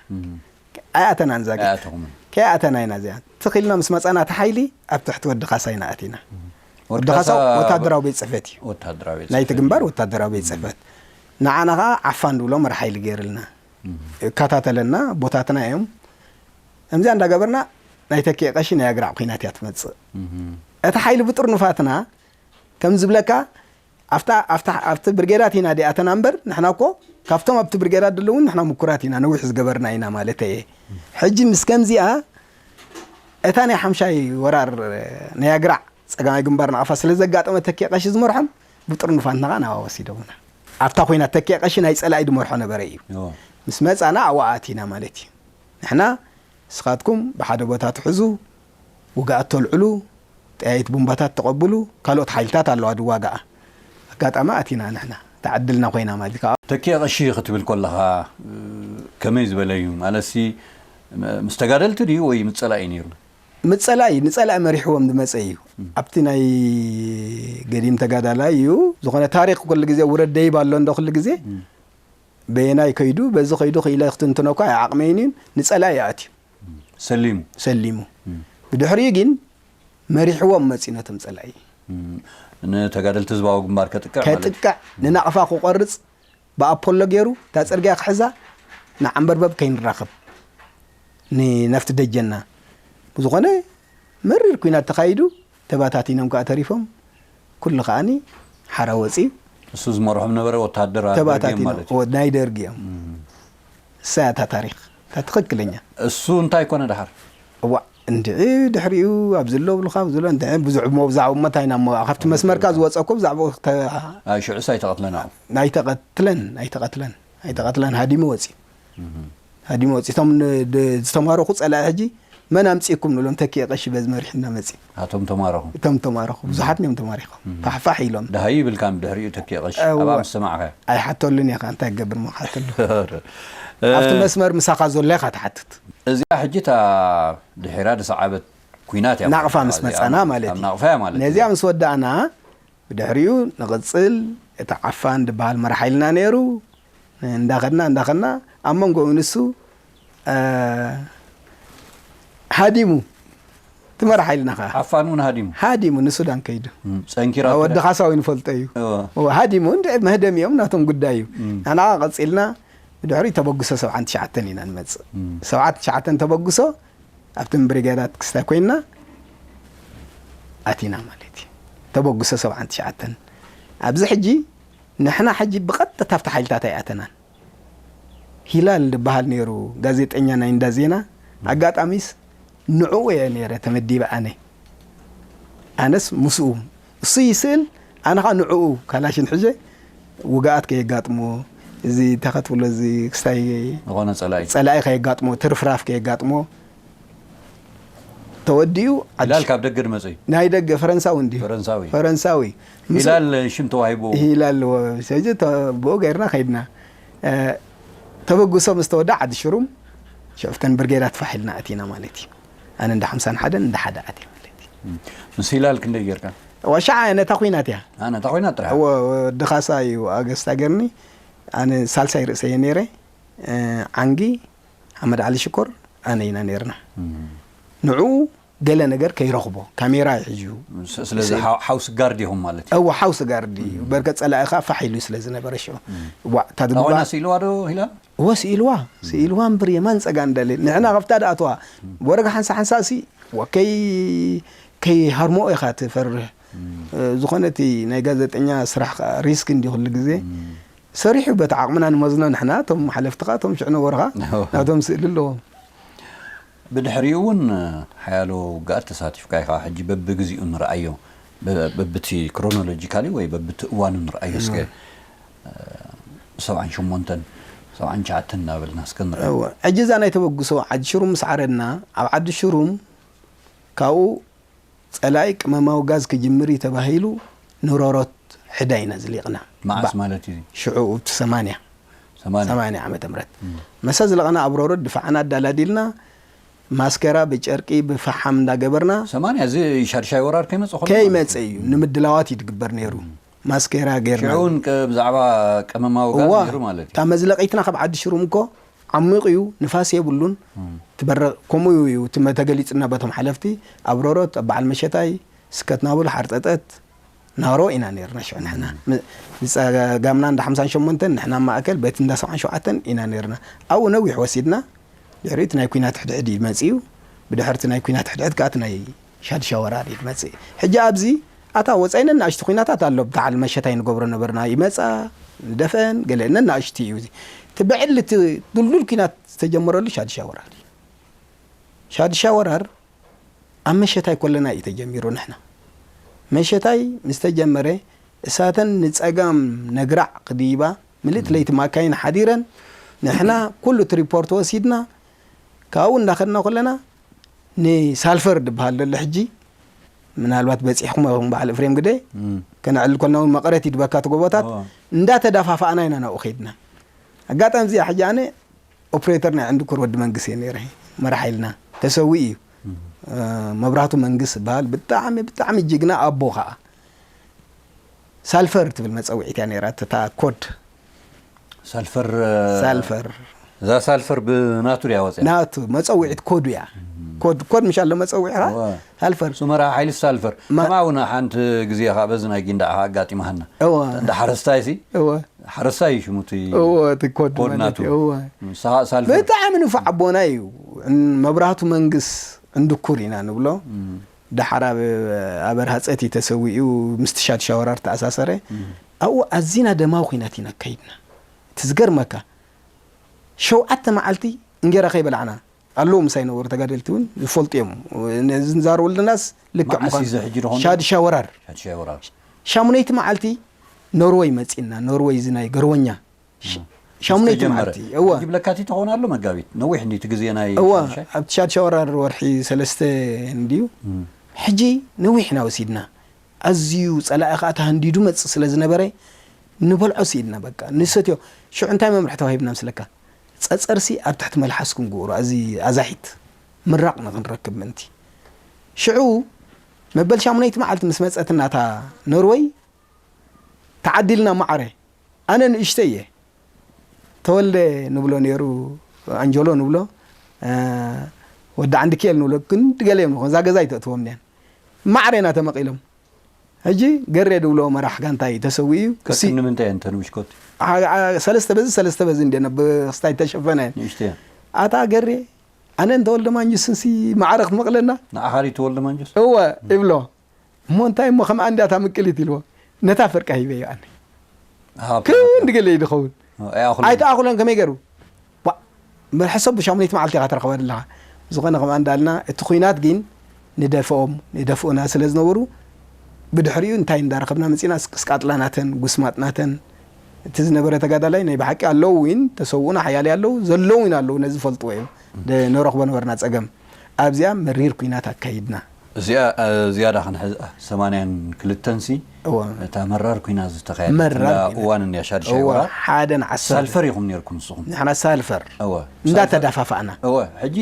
ኣይኣተናን እዛ ግን። ኣይኣተኹምን። ከይኣተና ኢና እዚኣ። ትኽ ኢልና ምስ መጻና እቲ ሓይሊ ኣብ ትሕቲ ወዲ ካሳ ኢና ኣቲና። ወዲ ወዲ ካሳ ካሳ ወታደራዊ ቤት ጽሕፈት እዩ። ወታደራዊ ቤት ናይቲ ጽሕፈት ግንባር እዩ። ወታደራዊ ቤት ጽሕፈት። ንዓና ኸኣ ዓፋን ዝብሎ መርሓ ሓይሊ ገይርልና። ይከታተለና፣ ቦታትና እዮም። ከምዚኣ እንዳገበርና ናይ ተኪኤ ቀሺ ናይ ኣግራዕ ኲናት እያ ትመጽእ። እቲ ሓይሊ ብጥርኑፋትና ከም ዝብለካ ኣብታ፣ ኣብታ፣ ኣብቲ ብርጌዳት ኢና ዲኣተና እምበር፣ ንሕና እኮ ካብቶም ኣብቲ ብርጌዳት ዘለዉ ንሕና ምኩራት ኢና፣ ነዊሕ ዝገበርና ኢና ማለት እየ። ሕጂ ምስ ከምዚኣ፣ እታ ናይ ሓምሻይ ወራር ናይ ኣግራዕ ጸጋማይ ግንባር ናቕፋ ስለ ዘጋጠመ፣ ተኪኤ ቀሺ ዝመርሖም ብጥርኑፋትና ኸኣ ናብኣ ወሲዶምና። ኣብታ ኲናት ተኪኤ ቀሺ ናይ ጸላኢ ዝመርሖ ነበረ እዩ። እዎ። ምስ መጻና ኣብኣ ኣቲና ማለት እዩ። ንሕና ንስኻትኩም ብሓደ ቦታ ትሕዙ፣ ውግኣት ተልዕሉ፣ ጠያይት ቡምባታት ተቐብሉ፣ ካልኦት ሓይልታት ኣለዋ ዝዋግኣ። ኣጋጣሚ ኣቲና ንሕና፣ እታ ዕድልና ኮይና ማለት እዩ። ተኪኤ ቀሺ ክትብል ከለኻ፣ እ፣ ከመይ ዝበለ እዩ? ማለትሲ፣ ም-፣ ምስ ተጋደልቲ ድዩ ወይ ምስ ጸላኢ ነይሩ? ምስ ጸላኢ፣ ንጸላኢ መሪሕዎም ዝመጸ እዩ። ኣብቲ ናይ ገዲም ተጋዳላይ እዩ። ዝኾነ ታሪኽ ኩሉ ግዜ ውረድ ደይብ ኣሎ እንዶ ኩሉ ግዜ። በየናይ ከይዱ፣ በዚ ከይዱ ክኢለ ክትንትኖ እኳ ኣይዓቕመይን እዩ። ንጸላኢ ኣትዩ። ሰሊሙ። ሰሊሙ። ብድሕሪኡ ግን መሪሕዎም መጺኡ ነቶም ጸላኢ። እም፣ ንተጋደልቲ ህዝባዊ ግንባር ከጥቅዕ ማለት። ከጥቅዕ፣ ንናቕፋ ክቖርጽ፣ ብኣፖሎ ገይሩ፣ እታ ጽርግያ ክሕዛ፣ ንዓንበርበብ ከይንራኸብ። ን-፣ ናብቲ ደጀንና። ብዝኾነ፣ መሪር ኲናት ተኻይዱ፣ ተባታቲኖም ከኣ ተሪፎም፣ ኩሉ ከኣኒ ሓራ ወጺኡ። እሱ ዝመርሖም ነበረ ወታደር ደርጊ ተባታቲኖም፣ ማለት እዩ። ወ-፣ ናይ ደርጊ እዮም። እሳ እያ እታ ታሪኽ፣ እታ ትኽክለኛ። እሱ እንታይ ኮነ ደሓር? እዋእ፣ እንድዒ ድሕሪኡ ኣብ ዝሎ ብልኻ፣ ኣብ ዝሎ እንድዒ ብዙሕ እሞ ብዛዕባ እሞ እንታይ ኢና እሞ፣ ካብቲ መስመርካ ዝወጸ እኮ ብዛዕባኡ ክተ-፣ ኣይ፣ ሽዑስ ኣይተቐትለን ኣብኡ። ኣይተቐትለን፣ ኣይተቐትለን፣ ኣይተቐትለን፣ ሃዲሙ ወጺኡ። ሃዲሙ ወጺኡ። እቶም ን-፣ ድ-፣ ዝተማረኹ ጸላኢ ሕጂ መን ኣምጺእኩም ንብሎም፣ ተኪኤ ቀሺ በዚ መሪሕና መጺኡ። ኣቶም ተማረኹ። እቶም ተማረኹ፣ ብዙሓት እዮም ተማሪኾም። ፋሕፋሕ ኢሎም። ደሃዩ ይብልካን ብድሕሪኡ ተኪኤ ቀሺ፣ እወ። ኣብኣ ምስ ሰማዕካዮ። ኣይሓተሉን ኢኻ፣ እንታይ ክገብር እሞ ክሓተሉ። እ፣ ኣብቲ መስመር ምሳኻ ዘሎ ኢኻ ትሓትት። እዚኣ ሕጂ እታ ድሒራ ዝሰዓበት ኲናት እያ ናቕፋ ማለት ምስ እያ። መጻና ማለት ኣብ እዩ። ናቕፋ እያ ማለት እዩ። ነዚኣ ምስ ወዳእና፣ ብድሕሪኡ ንቕጽል፣ እቲ ዓፋን ዝበሃል መራሕ ሓይልና ነይሩ። እንዳኸድና፣ እንዳኸድና፣ ኣብ መንጎኡ ንሱ፣ እ፣ ሃዲሙ። እቲ መራሕ ሓይልና ኸዓ ዓፋን እውን ሃዲሙ። ሃዲሙ፣ ንሱዳን ከይዱ። እም፣ ጸንኪራ ኣብ ወዲ ትረ- ካሳዊ ንፈልጦ እዩ። እወ። እወ፣ ሃዲሙ፣ እንደ መህደሚኦም ናቶም ጉዳይ እዩ። እም። ንሕና ቀጺልና፣ ብድሕሪኡ ተበግሶ ሰብዓን ትሽዓተን ኢና ንመጽእ። እም። ሰብዓን ትሽዓተን ተበግሶ፣ ኣብተን ብሪጌዳት ክስታይ ኮይንና ኣቲና ማለት እዩ። ተበግሶ ሰብዓን ትሽዓተን። ኣብዚ ሕጂ ንሕና ሕጂ ብቐጥታ ኣብቲ ሓይልታት ኣይኣተናን። ሂላል ዝበሃል ነይሩ ጋዜጠኛ ናይ እንዳ ዜና። ኣጋጣሚስ ንዕኡ እየ ነይረ ተመዲበ ኣነ። ኣነስ ምስኡ። እሱ ይስእል፣ ኣነ ኸዓ ንዕኡ ካላሽን ሒዘ ውግኣት ከየጋጥሞ፣ እዚ እንታይ ክትብሎ፣ እዚ ክስታይ ዝኾነ ጸላኢ። ጸላኢ ከየጋጥሞ፣ ትርፍራፍ ከየጋጥሞ ተወዲኡ። ዓዲ ሂላል ካብ ደገ ድመጽእ እዩ? ናይ ደገ፣ ፈረንሳዊ እንድዩ። ፈረንሳዊ። ፈረንሳዊ። ምስ ሂላል ሽም ተዋሂቡ። ሂላል ወ-፣ ስለዚ ተ-፣ ብኡ ገይርና ከይድና። እ፣ ተበግሶ ምስ ተወድኣ ዓዲ ሽሩም፣ ሽዑ ኣብተን ብርጌዳት ፋሕ ኢልና ኣቲና ማለት እዩ። ኣነ እንዳ ሓምሳን ሓደን እንዳ ሓደ ኣትየ ማለት እዩ። እም። ምስ ሂላል ክንደይ ጌርካ? ዋሻ ነታ ኲናት እያ። አ፣ ነታ ኲናት ጥራሕ? እወ፣ ወዲ ካሳ እዩ ኣገስታ ገርኒ። ኣነ ሳልሳይ ርእሰ እየ ነይረ። እ፣ ዓንጊ፣ ሓመድ ዓሊ ሽኮር፣ ኣነ ኢና ነይርና። እም። ንዕኡ ገለ ነገር ከይረኽቦ፣ ካሜራ እዩ ሒዙ። ስ-፣ ስለዚ ምስ ሓው-፣ ሓውሲ ጋርድ ኢኹም ማለት እዩ? እወ፣ ሓውሲ ጋርድ እዩ። እም። በርከት ጸላኢ ኸኣ ፋሕ ኢሉ ስለ ዝነበረ ሽዑ። እም። ዋእ፣ እታ እታ ድጉባ ኮይና ስኢልዋ ዶ ሂላል? እወ፣ ስኢልዋ። ስኢልዋ እምበር የማን ጸጋም ደለ። ንሕና ካብታ ድኣትዋ፣ ወረጋ ሓንሳ ሓንሳ ሲ፣ ወ-፣ ከይ-፣ ከይሃርሞ ኢኻ ትፈርህ። እም። እ፣ ዝኾነ እቲ ናይ ጋዜጠኛ ስራሕ ኸኣ ሪስክ እንዲ ኩሉ ግዜ። እም። ሰሪሑ በቲ ዓቕምና ንመዝኖ ንሕና፣ እቶም ሓለፍቲ ኸኣ እቶም ሽዑ ነበሩ ኸኣ እወ። ናቶም ስእሊ ኣለዎም። ብድሕሪኡ እውን ሓያሎ ውግኣት ተሳቲፍካ ኢኻ። ሕጂ በብግዚኡ ንርኣዮ፣ በ-፣ በብቲ ክሮኖሎጂካሊ ወይ በብቲ እዋኑ ንርኣዮ እስከ። እወ። እ፣ ሰብዓን ሸሞንተን፣ ሰብዓን ትሽዓተን እናበልና እስከ ንርኣዮ። እወ። ሕጂ እዛ ናይ ተበግሶ ዓዲ ሽሩም ምስ ዓረድና፣ ኣብ ዓዲ ሽሩም ካብኡ ጸላኢ ቅመማዊ ጋዝ ክጅምር እዩ ተባሂሉ ንሮሮት ሕዳ ኢና ዝሊቕና። መዓስ ባ-፣ ማለት እዩ? ሽዑ ኣብቲ ሰማንያ፣ ሰማንያ። ሰማንያ ዓመተ ምህረት። እም። መሰ ዝለቕና ኣብ ሮሮት ድፋዕና ኣዳላዲልና፣ ማስከራ ብጨርቂ ብፈሓም እንዳገበርና። ሰማንያ እዚ ሻድሻይ ወራር ከይመጽእ ከሎ ከይመጽእ ማለት እዩ። እዩ። ንምድላዋት እዩ ዝግበር ነይሩ። እም። ማስከራ ጌርና። ሽዑ እውን ቅ-፣ ብዛዕባ ቅመማዊ ጋዝ እዋ፣ ነይሩ ማለት እዩ። እታ መዝለቒትና ካብ ዓዲ ሽሩም እኮ ዓሚቕ እዩ፣ ንፋስ የብሉን። እም። ትበረ-፣ ከምኡ እዩ፣ እቲ መ-፣ ተገሊጹና በቶም ሓለፍቲ፣ ኣብ ሮሮት፣ ኣብ በዓል መሸታይ፣ ስከት ናበሉ ሓርጠጠት፣ ናሮ ኢና ነይርና ሽዑ ንሕና። እም። ም-፣ ብጸጋምና እንዳ ሓምሳን ሸሞንተን፣ ንሕና ኣብ ማእከል፣ በቲ እንዳ ሰብዓን ሸውዓተን ኢና ነይርና። ኣብኡ ነዊሕ ወሲድና፣ ድሕሪኡ እቲ ናይ ኲናት ሕድሕድ እዩ መጺኡ። ብድሕሪ እቲ ናይ ኲናት ሕድሕድ ከኣ እቲ ናይ ሻድሻ ወራር እዩ ዝመጽእ። ሕጂ ኣብዚ ኣታ ወጻኢ ነናእሽቱ ኲናታት ኣሎ፣ በዓል መሸታይ ንገብሮ ነበርና። ይመጻ፣ ንደፈን፣ ገለ ነናእሽቱ እዩ እዚ። እቲ ብዕሊ እቲ ድልዱል ኲናት ዝተጀመረሉ ሻድሻ ወራር እዩ። ሻድሻ ወራር ኣብ መሸታይ ኮለና እዩ ተጀሚሩ። ንሕና መሸታይ ምስ ተጀመረ፣ እሳተን ንጸጋም ነግራዕ ክድይባ፣ ምልእቲ እም። ለይቲ ማካይን ሓዲረን፣ ንሕና ኩሉ እቲ ሪፖርት ወሲድና፣ ካብኡ እንዳኸድና ኮለና፣ ንሳልፈር ድበሃል ዘሎ ሕጂ፣ ምናልባት በጺሕኩም ኢኹም በዓል ኤፍሬም ግደ፣ እም። ከነዕልል ኮልና እውን መቐረት ይድበካ እቲ ጎቦታት፣ እዎ። እንዳተዳፋፋእና ኢና ናብኡ ከይድና። ኣጋጣሚ እዚኣ ሕጂ ኣነ ኦፕሬተር ናይ ዕንድኩር ወዲ መንግስ እየ ነይረ፣ መራሕ ሓይልና። ተሰዊኡ እዩ። እም። እ፣ መብራህቱ መንግስ ዝበሃል ብጣዕሚ፣ ብጣዕሚ ጅግና ኣቦ ኸኣ። ሳልፈር ትብል መጸውዒት እያ ነይራ፣ እታ ኮድ። ሳልፈር፣ ሳልፈር። እዛ ሳልፈር ብናቱ ድያ ወፅያ? ናቱ፣ መጸውዒት ኮዱ እያ። እም። ኮድ፣ ኮድ ምሽ ኣሎ መጸውዒኻ? እወ። ሳልፈር። ሱመራ ሓይሊ ሳልፈር። ማ- ከምኣ እውን ሓንቲ ግዜ ኸዓ በዚ ናይ ጊንዳዕ ኸዓ ኣጋጢማሃና። እወ። እንዳ ሓረስታይ ሲ? እወ። ሓረስታይ እዩ ሽሙ እቲ እወ፣ እቲ ኮድ ኮድ ማለት ናቱ። እዩ፣ እወ። ንስኻ ሳልፈር። ብጣዕሚ ንፉዕ ኣቦና እዩ። እን-፣ መብራህቱ መንግስ እንድኩር ኢና ንብሎ። እም። ደሓር ኣብ፣ ኣብ በርሃ ጸቲ ተሰዊኡ ምስቲ ሻድሻ ወራር ተኣሳሰረ። እም። ኣብኡ ኣዚና ደማዊ ኲናት ኢና ኣካይድና። እቲ ዝገርመካ፣ ሸውዓተ መዓልቲ እንጌራ ከይበላዕና ኣለዉ፣ ምሳይ ነበሩ ተጋደልቲ እውን ዝፈልጡ እዮም። ነዚ ንዛረበሉ ዘለናስ ልክዕ መዓስ ምዃኑ። እዩ እዚ ሕጂ ደኾን? ሻድሻ ወራር። ሻድሻ ወራር። ሻሙነይቲ መዓልቲ ኖርወይ መጺእና፣ ኖርወይ እዚ ናይ ገርወኛ። ሽ-፣ እም። ሻሙነይቲ ዝተጀመረ። መዓልቲ፣ እወ። ሕጂ ብለካቲት ይኸውን ኣሎ መጋቢት። ነዊሕ እንዲ እቲ ግዜ ናይ እወ፣ ሻድሻይ? ኣብቲ ሻድሻ ወራር ወርሒ ሰለስተ እንድዩ። እም። ሕጂ ነዊሕ ኢና ወሲድና። ኣዝዩ ጸላኢ ኸኣ ተሃንዲዱ መጽእ ስለ ዝነበረ፣ ንበልዖ ስኢድና በቃ። ንሰትዮ። ሽዑ እንታይ መምርሒ ተዋሂብና ምስለካ? ጸጸርሲ ኣብ ትሕቲ መልሓስኩም ግበሩ፣ ኣዚ ኣዛሒት ምራቕ ንኽንረክብ ምእንቲ። ሽዑ መበል ሻሙነይቲ መዓልቲ ምስ መጸትና እታ ኖርወይ፣ ተዓዲልና ማዕረ። ኣነ ንእሽተይ እየ። ተወልደ ንብሎ ነይሩ፣ ኣንጀሎ ንብሎ፣ እ፣ ወዲ ዓንድኪኤል ንብሎ፣ ክንዲ ገለ እዮም ንኾን። እዛ ገዛ ኣይተእትዎም እኒያን። ማዕረ ኢና ተመቒሎም። ሕጂ ገሬ ድብሎ መራሕ ጋንታ እዩ፣ ተሰዊኡ እዩ። እሲ ቀቅን ንምንታይ እየን ተንብሽኮት? ዓ-፣ ዓ-፣ ሰለስተ በዚ ሰለስተ በዚ እንደ ነብ ክስታይ ተሸፈነ። ንእሽተይ እየን። ኣታ ገሬ፣ ኣነ እንተወልደ ማንጁስንሲ ማዕረ ክትመቕለና? ንኣኻ ድዩ ተወልደ ማንጁስ? እወ፣ ይብሎ። እሞ እንታይ እሞ ከምኣ እንዳ እታ ምቅሊት ኢልዎ። ነታ ፍርቂ ሂበዮ ኣነ። ኣሃ፣ ክንዲ ገለ እዩ ዝኸውን። ኣይኣኹልን። ኣይተኣኹለን ከመይ ገይሩ? ዋ፣ መርሐ ሰብ ብሻሙነይቲ መዓልቲ ኢኻ ትረኽባ ዘለኻ። ዝኾነ ከምኣ እንዳልና እቲ ኲናት ግን ንደፍኦም፣ ንደፍኡና ስለ ዝነበሩ ብድሕሪኡ እንታይ እንዳረኸብና መጺና ስቅ-፣ ስቃጥላ ናተን፣ ጉስማጥ ናተን፣ እቲ ዝነበረ ተጋዳላይ ናይ ብሓቂ ኣለዉ እውን ተሰውኡና ሓያለ ኣለዉ፣ ዘለዉ እውን ኣለዉ፣ ነዚ ፈልጥዎ እዮም። ደ-፣ ነረኽቦ ነበርና ጸገም። ኣብዚኣ መሪር ኲናት ኣካይድና። እዚኣ፣ እ፣ ዝያዳ ክንሕዝኣ፣ ሰማንያን ክልተን ሲ፣ እወ። እታ መራር ኲናት ዝተኻየደት፣ መራር እንዳ ኲናት። እዋን እንድያ ሻድሻይ እወ፣ ወራር። ሓደን ዓሰርተ። ሳልፈር ኢኹም ነይርኩም ንስኹም። ንሕና ሳልፈር። እወ። ሳልፈር። እንዳተዳፋፋእና። እወ፣ ሕጂ፣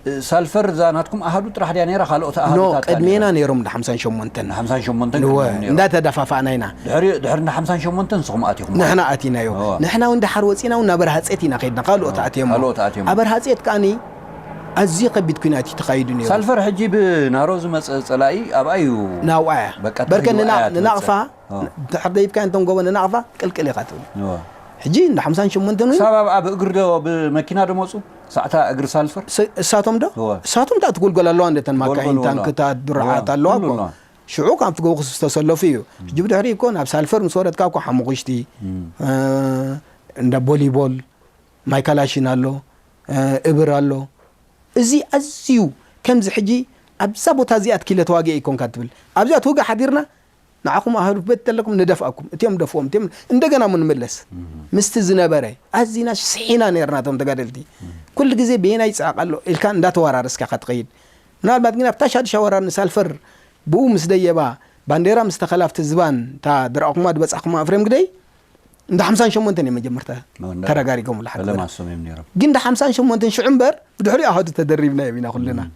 እ፣ ሳልፈር እዛ ናትኩም ኣሃዱ ጥራሕ ድያ ነይራ? ካልኦት ኖ፣ ኣሃዱታት ቅድሜና ነይሮም? ነይሮም እንዳ ሓምሳን ሸሞንተን። እንዳ ሓምሳን ሸሞንተን እወ፣ ቅድሚኦም ነይሮም። እንዳተዳፋፋእና ኢና። ድሕሪ፣ ድሕሪ እንዳ ሓምሳን ሸሞንተን ንስኹም ኣቲኹም። ንሕና ኣቲና እዮ። እወ። ንሕና እውን ደሓር ወፂና እውን ናብ በረሃ ጸት ኢና ከይድና፣ ካልኦት ኣዎ፣ ኣትዮም። ካልኦት ኣትዮም። ኣብ በረሃ ጸት ከኣኒ ኣዝዩ ከቢድ ኲናት እዩ ተኻይዱ ነይሩ። ሳልፈር ሕጂ ብናሮ ዝመጸ ጸላኢ ኣብኣ እዩ። ናብኣ እያ። በቃ በርከ ተሪዋ ንና-፣ እያ ትመጽእ። ንናቕፋ፣ ኦ። ድሕር ደይብካ እንቶም ጎቦ ንናቕፋ ቅልቅል ኢኻ ትብል። እወ። ሕጂ እንዳ ሓምሳን ሸሞንተን እውን ክሳብ ኣብኣ ብእግሪ ዶ ብመኪና ዶ መጹ? ሳዕታ እግሪ ሳልፈር? ስ-፣ እሳቶም ዶ? እወ። እሳቶም እንታይ ትጉልጎል ኣለዋ እንደ ተን ማካይን፣ ጎልጎል ወላ። ታንክታት፣ ድሩዓት እወ፣ ኣለዋ ኩሉ እኮ። ኣለዋ። ሽዑ ካብቲ ጎቦ ክስ ዝተሰለፉ እዩ። ሕጂ ብድሕሪ እኮ ናብ ሳልፈር ምስ ወረድካ እኮ ሓሙኽሽቲ፣ እም። እ፣ እንዳ ቦሊቦል፣ ማይ ካላሽን ኣሎ፣ እ፣ እብር ኣሎ። እዚ ኣዝዩ ከምዚ ሕጂ ኣብዛ ቦታ እዚኣ ትኪለ ተዋጊአ ይኮንካ ትብል። ኣብዚኣ ትውጋ ሓዲርና ንዓኹም ኣሃዱ በተለኩም ንደፍኣኩም። እቲኦም ደፍኦም፣ እቲኦም እንደገና እሞ ንመለስ። እም። ምስቲ ዝነበረ ኣዚና ስሒና ነርና እቶም ተጋደልቲ። እም። ኩሉ ግዜ በየናይ ይጽዓቕ ኣሎ ኢልካ እንዳተወራረስካ ኢኻ ትኸይድ። ምናልባት ግን ኣብታ ሻድሻ ወራር ንሳልፈር ብኡ ምስ ደየባ ባንዴራ ምስ ተኸላፍቲ ዝባን እታ ድረኣኹማ ድበጻኹማ ኣፍሬም ግደይ እንዳ ሓምሳን ሸሞንተን እዮም መጀመርታ ኖ፣ እንዳ ተረጋሪጎምሉ ሓድገ። ፈለማ እሶም እዮም ነይሮም። ግን እንዳ ሓምሳን ሸሞንተን ሽዑ እምበር ብድሕሪኡ ኣሃዱ ተደሪብና እዮም ኢና ኩልና። እም።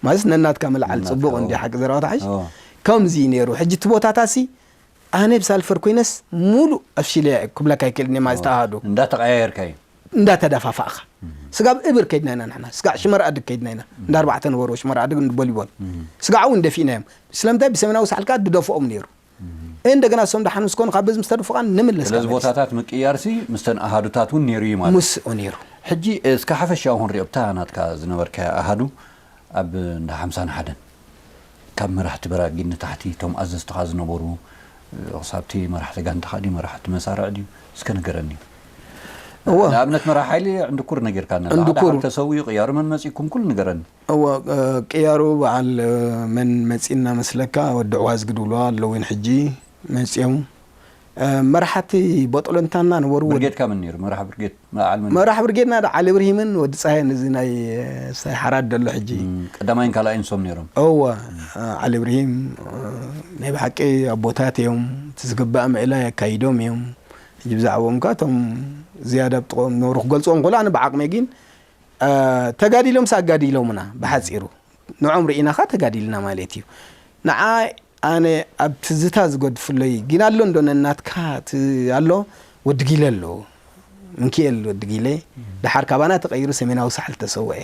ማለት ነናትካ ምልዓል ነናትካ፣ ጽቡቕ ኦ። እንዲ ሓቂ ዘረባ ተሓሽ። ኦ። ከምዚ እዩ ነይሩ። ሕጂ እቲ ቦታታሲ ኣነ ብሳልፈር ኮይነስ ሙሉእ ኣፍሽለያ እየ ክብለካ ኣይክእልን እየ ማለት ኦ። ኣሃዱ። እንዳተቐያየርካ እዩ። እንዳተደፋፋእኻ። እም። ስጋብ እብር ከይድና ኢና ንሕና። ስጋዕ ሽመር ኣድግ ከይድና ኢና። እንዳ ኣርባዕተ ነበሩ ሽመር ኣድግ እንዲ ቦሊቦል። እም። ስጋዕ እውን ደፊእናዮም። ስለምንታይ ብሰሜናዊ ሳሕል ከኣ ድደፍኦም ነይሩ። እም። እንደገና እሶም ደሓን ምስ ኮኑ ካብ በዚ ምስ ተደፉ ከኣ ንምለስ ስለዚ ካብ መለስ። ቦታታት ምቅያርሲ ምስተን ኣሃዱታት እውን ነይሩ እዩ ማለት። ምስኡ ነይሩ። ሕጂ እስከ ሓፈሻዊ ክንሪኦ፣ ብታ ናትካ ዝነበርካያ ኣሃዱ ኣብ እንዳ ሓምሳን ሓደን ካብ መራሕቲ በራጊድ ንታሕቲ እቶም ኣዘዝትኻ ዝነበሩ፣ እ፣ ክሳብቲ መራሕቲ ጋንታኻ ድዩ፣ መራሕቲ መሳርዕ ድዩ? እስከ ንገረኒ። እወ። ንኣብነት መራሕ ሓይሊ ዕንድኩር ነጊርካና። ዕንድኩር። ሓደ ሓደ ተሰዊኡ ቅያሩ መን መጺእኩም ኩሉ ንገረኒ። እወ፣ እ፣ ቅያሩ በዓል፣ እ፣ መን መጺእና መስለካ? ወዲ ዕዋዝጊ ድብልዋ ኣለዊን ሕጂ መጺኦም። እ፣ መራሕቲ ቦጦሎንታና ነበሩ። ወዲ ብርጌድካ መን ነይሩ? መራሕ ብርጌድ፣ መዓል መን? መራሕ ብርጌድና ዳ ዓሊ ብርሂምን ወዲ ጻህያን እዚ ናይ፣ እ፣ ሳይ ሓራድ ደሎ ሕጂ። እም፣ ቀዳማይን ካልኣይን ሶም ነይሮም። እወ፣ እ፣ ዓሊ ብርሂም፣ እ፣ ናይ ብሓቂ ኣቦታት እዮም። እቲ ዝግባእ ምእላይ ኣካይዶም እዮም። ሕጂ ብዛዕባኦም ከኣ እቶም ዝያዳ ብጥቕኦም ነበሩ ክገልጽዎም ከሎ ኣነ ብዓቕመይ ግን እ፣ ተጋዲሎምስ ኣጋዲሎምና፣ ብሓጺሩ። ንዖም ርኢናኻ ተጋዲልና ማለት እዩ። ንዓ ኣነ ኣብ ትዝታ ዝገድፍለይ ግን ኣሎ እንዶ ነናትካ ት-፣ ኣሎ ወዲ ጊለ ኣሎ። ምንኪኤል ወዲ ጊለ። እም። ደሓር ካባና ተቐይሩ ሰሜናዊ ሳሕል ተሰውአ።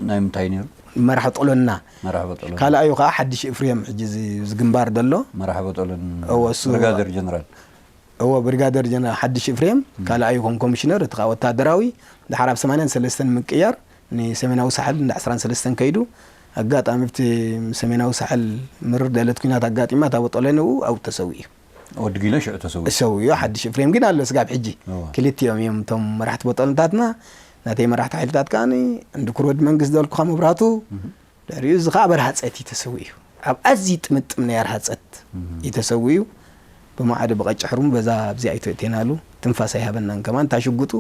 ናይ ምንታይ ነይሩ? መራሕ ጥሎና። መራሕ በጠሎን። ካልኣዩ ኸዓ ሓድሽ ኤፍሬም፣ ሕጂ እዚ፣ እዚ ግንባር ዘሎ። መራሕ በጠሎን እወ፣ እሱ ብርጋዴር ጀነራል። እወ፣ ብሪጋደር ጀነራል ሓድሽ ኤፍሬም፣ እም። ካልኣዩ ከም ኮሚሽነር፣ እቲ ኸኣ ወታደራዊ፣ ድሓር ኣብ ሰማንያን ሰለስተን ምቅያር፣ ንሰሜናዊ ሳሕል እንዳ ዕስራን ሰለስተን ከይዱ፣ ኣጋጣሚ ኣብቲ ሰሜናዊ ሳሕል ምርር ደለት ኲናት ኣጋጢማ፣ እታ ቦጦሎኒ ኣብኡ ተሰዊኡ። ወዲ ጊለ ሽዑ ተሰዊኡ። ተሰዊኡ፣ ሓድሽ ኤፍሬም ግን ኣሎ ስጋብ ሕጂ። እወ። ክልቲኦም እዮም እቶም መራሕቲ ቦጦሎንታትና። ናተይ መራሕቲ ሓይልታት ከኣ፣ እንድኩር ወዲ መንግስት ዘልኩኻ መብራህቱ፣ እም። ድሕሪኡ እዚ ኸዓ በረሃ ጸት እዩ ተሰዊኡ። ኣብ ኣዝዩ ጥምጥም ናይ በረሃ ጸት እም። እዩ ተሰዊኡ። ብማዕዶ ብቐጭ ሕሩም በዛ ኣብዚኣ ኣይተእቴናሉ። ትንፋስ ኣይሃበናን ከማን። እታ ሽጉጡ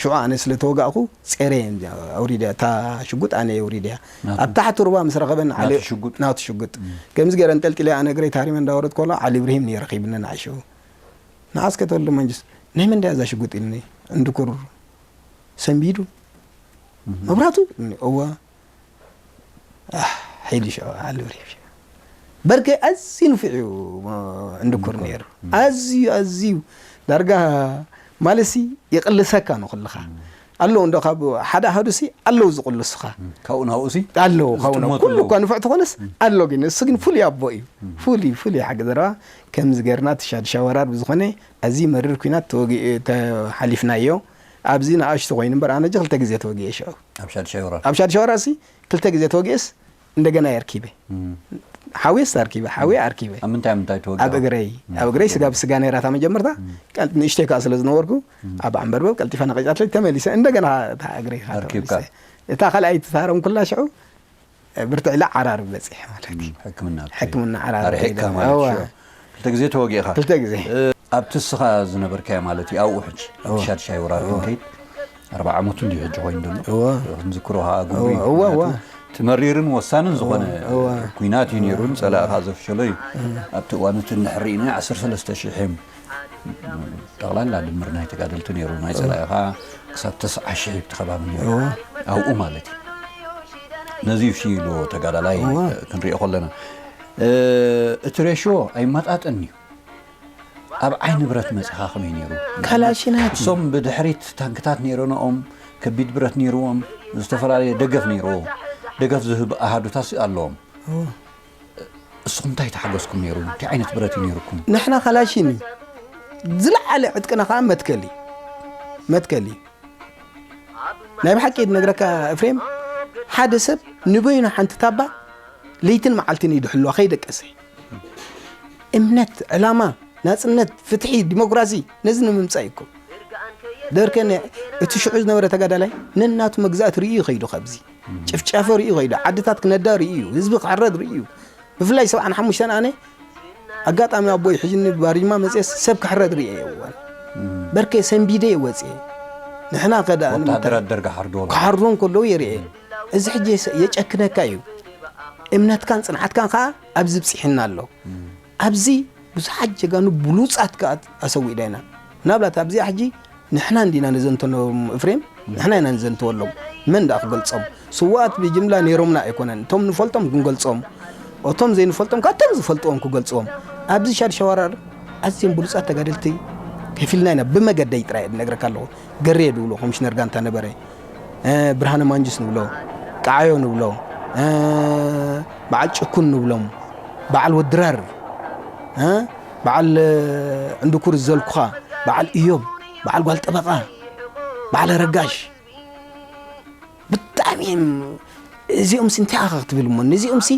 ሽዑ ኣነ ስለ ተወጋእኩ ጼረ እየ ኣውሪድያ። እታ ሽጉጥ ኣነ እየ ኣውሪድያ። ናቱ። ኣብ ታሕቲ ሩባ ምስ ረኸበን ናቱ ዓሊ ሽጉጥ። ናቱ ሽጉጥ። እም። ከምዚ ገይረ ኣንጠልጢለ ኣነ እግረይ ታሪመ እንዳወረድኩ ከሎ ዓሊ ኢብራሂም እዩ ረኺብኒ ንዓይ ሽዑ። ንዓስከ ተወልደ መንግስት፣ ናይ መን ድያ እዛ ሽጉጥ ኢሉኒ። እንድኩር ሰንቢዱ። እም። መብራቱ? እወ። ኣሕ፣ ሓይሊ ሽዑ ዓሊ ኢብራሂም ሽዑ። በርከ ኣዝዩ ንፉዕ እዩ። እንድኩር ነይሩ። ኣዝዩ ኣዝዩ ዳርጋ ማለሲ ይቕልሰካ ንኹልኻ። ኣለዉ እንዶ ካብ ሓደ ኣሃዱሲ ኣለዉ ዝቕልሱኻ። ካብኡ ናብኡሲ ኣለዉ ካብኡ ናብ ዝጥመቱ ኩሉ ኣለዉ። እኳ ንፉዕ ትኾነስ ኣሎ ግን እሱ ግን ፍሉይ ኣቦ እዩ። ፍሉይ ፍሉይ ሓቂ ዘረባ ከምዚ ገርና እቲ ሻድሻይ ወራር ብዝኾነ ኣዝዩ መሪር ኩናት ተወጊ ተሓሊፍናዮ። ኣብዚ ንኣሽቱ ኮይኑ እምበር ኣነ ጂ ክልተ ግዜ ተወጊኤ ሽዑ ኣብ ሻድሻይ ወራር ኣብ ሻድሻይ ወራር ሲ ክልተ ግዜ ተወጊኤስ እንደገና የርኪበ ሓውየስ ኣርኪበ ሓውየ ኣርኪበ ኣብ ምንታይ ምንታይ ተወጊ ኣብ እግረይ ኣብ እግረይ ስጋ ብስጋ ነይራ እታ መጀመርታ ቀል- ንእሽተይ ከዓ ስለ ዝነበርኩ ኣብ ዓንበርበብ ቀልጢፋ ነቂጫትለይ ተመሊሰ እንደገና እታ እግረይ ከዓ ኣርኪብካ። ተመሊሰ እታ ካልኣይቲ ታረም ኩላ ሽዑ ብርትዕ ኢላ ዓራርብ በፂሐ ማለት እዩ ሕክምና ሕክምና ዓራርብ ኣርሒቅካ ከይደ። ማለት እዋ፣ እዩ። ክልተ ግዜ ተወጊእኻ ክልተ ግዜ እ፣ ኣብቲ እስኻ ዝነበርካዮ ማለት እዩ ኣብኡ ሕጂ ኣብቲ ሻድሻይ ወራር ክንከይድ ኣርባዓ ዓመቱ እንዲዩ ሕጂ ኮይኑ ዘሎ እዋ። ክንዝክሮ ከዓ ግቡ እዋ፣ እዋ፣ እዋ። ትመሪርን ወሳንን ዝኾነ እዋ። ኩናት እዩ ነይሩ ንፀላእኻ ዘፍሸሎ እዩ ኣብቲ እዋን እቲ እንድሕር ርኢና ዓሰርተ ሰለስተ ሽሕ እዮም ጠቕላላ ድምር ናይ ተጋደልቲ ነይሩ ናይ ፀላእኻ ክሳብ ተስዓ ሽሕ እቲ ከባቢ ነይሩ ኣብኡ ማለት እዩ ነዚ ፍሽይ ኢሉ ተጋዳላይ ክንሪኦ ከለና እ፣ እቲ ሬሽዮ ኣይመጣጠን እዩ ኣብ ዓይኒ ብረት መፅኻ ከመይ ነይሩ ካላሽናት እሶም ብድሕሪት ታንክታት ነይረንኦም ከቢድ ብረት ነይርዎም ዝተፈላለየ ደገፍ ነይርዎ ደገፍ ዝህብ ኣሃዱታት ኣለዎም እስኹም እንታይ ተሓገዝኩም ነይሩ እንታይ ዓይነት ብረት እዩ ነይርኩም ንሕና ካላሽን እዩ ዝለዓለ ዕጥቅና ከዓ መትከል እዩ መትከል እዩ ናይ ብሓቂ ዝነግረካ እፍሬም ሓደ ሰብ ንበይኑ ሓንቲ ታባ ለይትን መዓልትን እዩ ድሕልዋ ከይደቀሰ እምነት ዕላማ ናፅነት ፍትሒ ዲሞክራሲ ነዚ ንምምፃእ ይኮ ደርከ እቲ ሽዑ ዝነበረ ተጋዳላይ ነናቱ መግዛእት ርእዩ ከይዱ ካብዚ ጭፍጫፈ ርእዩ ከይዱ ዓድታት ክነዳ ርእዩ ህዝቢ ክሕረድ ርእዩ ብፍላይ ሰብዓን ሓሙሽተን ኣነ ኣጋጣሚ ኣቦይ ሕጅኒ ባሪማ መፅየስ ሰብ ክሕረድ ርእየ እዋን በርከ ሰንቢደ ወፅየ ንሕና ከዳ ወታደራት ደርጋ ሓርዶ ክሓርዶም ከለዉ የርእየ እዚ ሕጂ የጨክነካ እዩ እምነትካን ፅንዓትካን ከዓ ኣብዚ ብፅሒና ኣሎ ኣብዚ ብዙሓት ጀጋኑ ብሉፃት ከዓ ኣሰዊእና ኢና ናብላት ኣብዚኣ ሕጂ ንሕና እንዲና ንዘንተኖም እፍሬም ንሕና ኢና ንዘንተወሎም መን ደኣ ክገልፆም ስዋኣት ብጅምላ ነይሮምና ኣይኮነን እቶም ንፈልጦም ክንገልፆም እቶም ዘይንፈልጦም ካብቶም ዝፈልጥዎም ክገልፅዎም ኣብዚ ሻድ ሸዋራር ኣዝዮም ብሉፃት ተጋደልቲ ከፊልና ኢና ብመገደይ ጥራይ ነግረካ ኣለኹ ገሬ ድብሎ ኮሚሽነር ጋንታ ነበረ ብርሃነ ማንጁስ ንብሎ ቃዓዮ ንብሎ በዓል ጭኩን ንብሎም በዓል ወድራር በዓል ዕንድኩር ዘልኩኻ በዓል እዮብ በዓል ጓል ጠበቓ በዓል ረጋሽ ብጣዕሚ እዮም እዚኦም ሲ እንታይ ኣኻ ክትብል እሞ ነዚኦም ሲ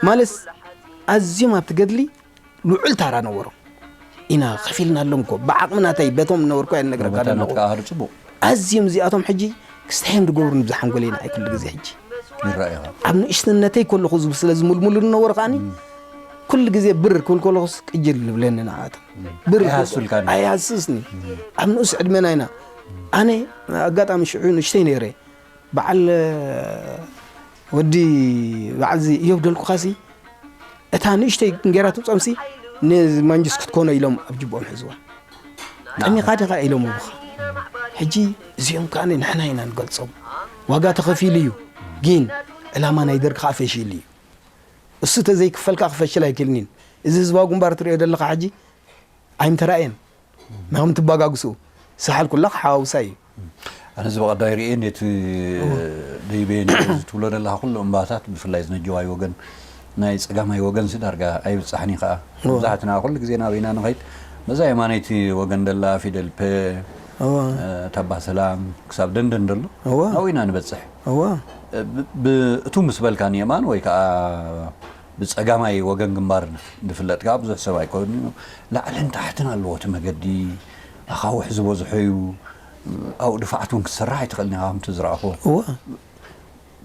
ማለት ኣዝዮም ኣብቲ ገድሊ ልዑል ታራ ነበሮም ኢና ከፊልናሎም እኮ ብዓቕሚ ናተይ በቶም ነበርኩ እየ ነግረካ ዘለኹ መታናት ከኣ ኣሃዱ ጽቡቕ ኣዝዮም እዚኣቶም ሕጂ ክስታይ እዮም ዝገብሩ ንብዛ ሓንጎለይ ንዓይ ኩሉ ግዜ ሕጂ ይረኣይኻ ኣብ ንእሽትነተይ ከለኹ ዝብ- ስለ ዝምልምሉ ዝነበሩ ከዓኒ ኩሉ ግዜ ብር ክብል ከለኹስ ቅጅል ዝብለኒ ንዓኣቶም ብር ክብል- ኣይሃስሱልካን። ኣይሃስስኒ ኣብ ንኡስ ዕድመና ኢና ኣነ ኣጋጣሚ ሽዑ ንእሽተይ ነይረ በዓል ወዲ በዓል እዚ እዮብ ደልኩኻሲ እታ ንእሽተይ እንጌራ ትብጾምሲ ንማንጅስ ክትኮኖ ኢሎም ኣብ ጅቦም ሕዝዋ ጠሚኻ ዲኻ ኢሎም ምኻ ሕጂ እዚኦም ከዓ ንሕና ኢና ንገልጾም ዋጋ ተኸፊሉ እዩ ግን ዕላማ ናይ ደርግ ከዓ ፈሺሉ እዩ እሱ ተዘይክፈልካ ክፈሽል ኣይክልኒን እዚ ህዝባዊ ግንባር ትሪኦ ዘለኻ ሕጂ ኣይምተራእየን ምኽም ትባጋግሱ ሰሓል ኩላ ክሓዋውሳ እዩ ኣነ እዚ በቐዳይ ርእየ ነቲ ደይበየ ነቲ እዚ ትብሎ ዘለኻ ኩሉ እምባታት ብፍላይ እዚ ነጀዋይ ወገን ናይ ጸጋማይ ወገን ሲ ዳርጋ ኣይብጻሕን እዩ ከዓ መብዛሕትና ኩሉ ግዜ ናበይና ንኸይድ በዛ የማነይቲ ወገን ደላ ፊደል ፐ እዋ ታባ ሰላም ክሳብ ደንደን ደሎ እዋ ናብኡ ኢና ንበጽሕ እዋ ብ- ብ- እቱ ምስ በልካ ንየማን ወይ ከዓ ብፀጋማይ ወገን ግንባር ዝፍለጥ ከዓ ብዙሕ ሰብ ኣይኮን እዩ ላዕልን ታሕትን ኣለዎ እቲ መገዲ ኣኻውሕ ዝበዝሖ እዩ ኣብኡ ድፋዓት እውን ክትሰርሕ ኣይትኽእልን ኢኻ ከምቲ ዝረኣኹ እዋ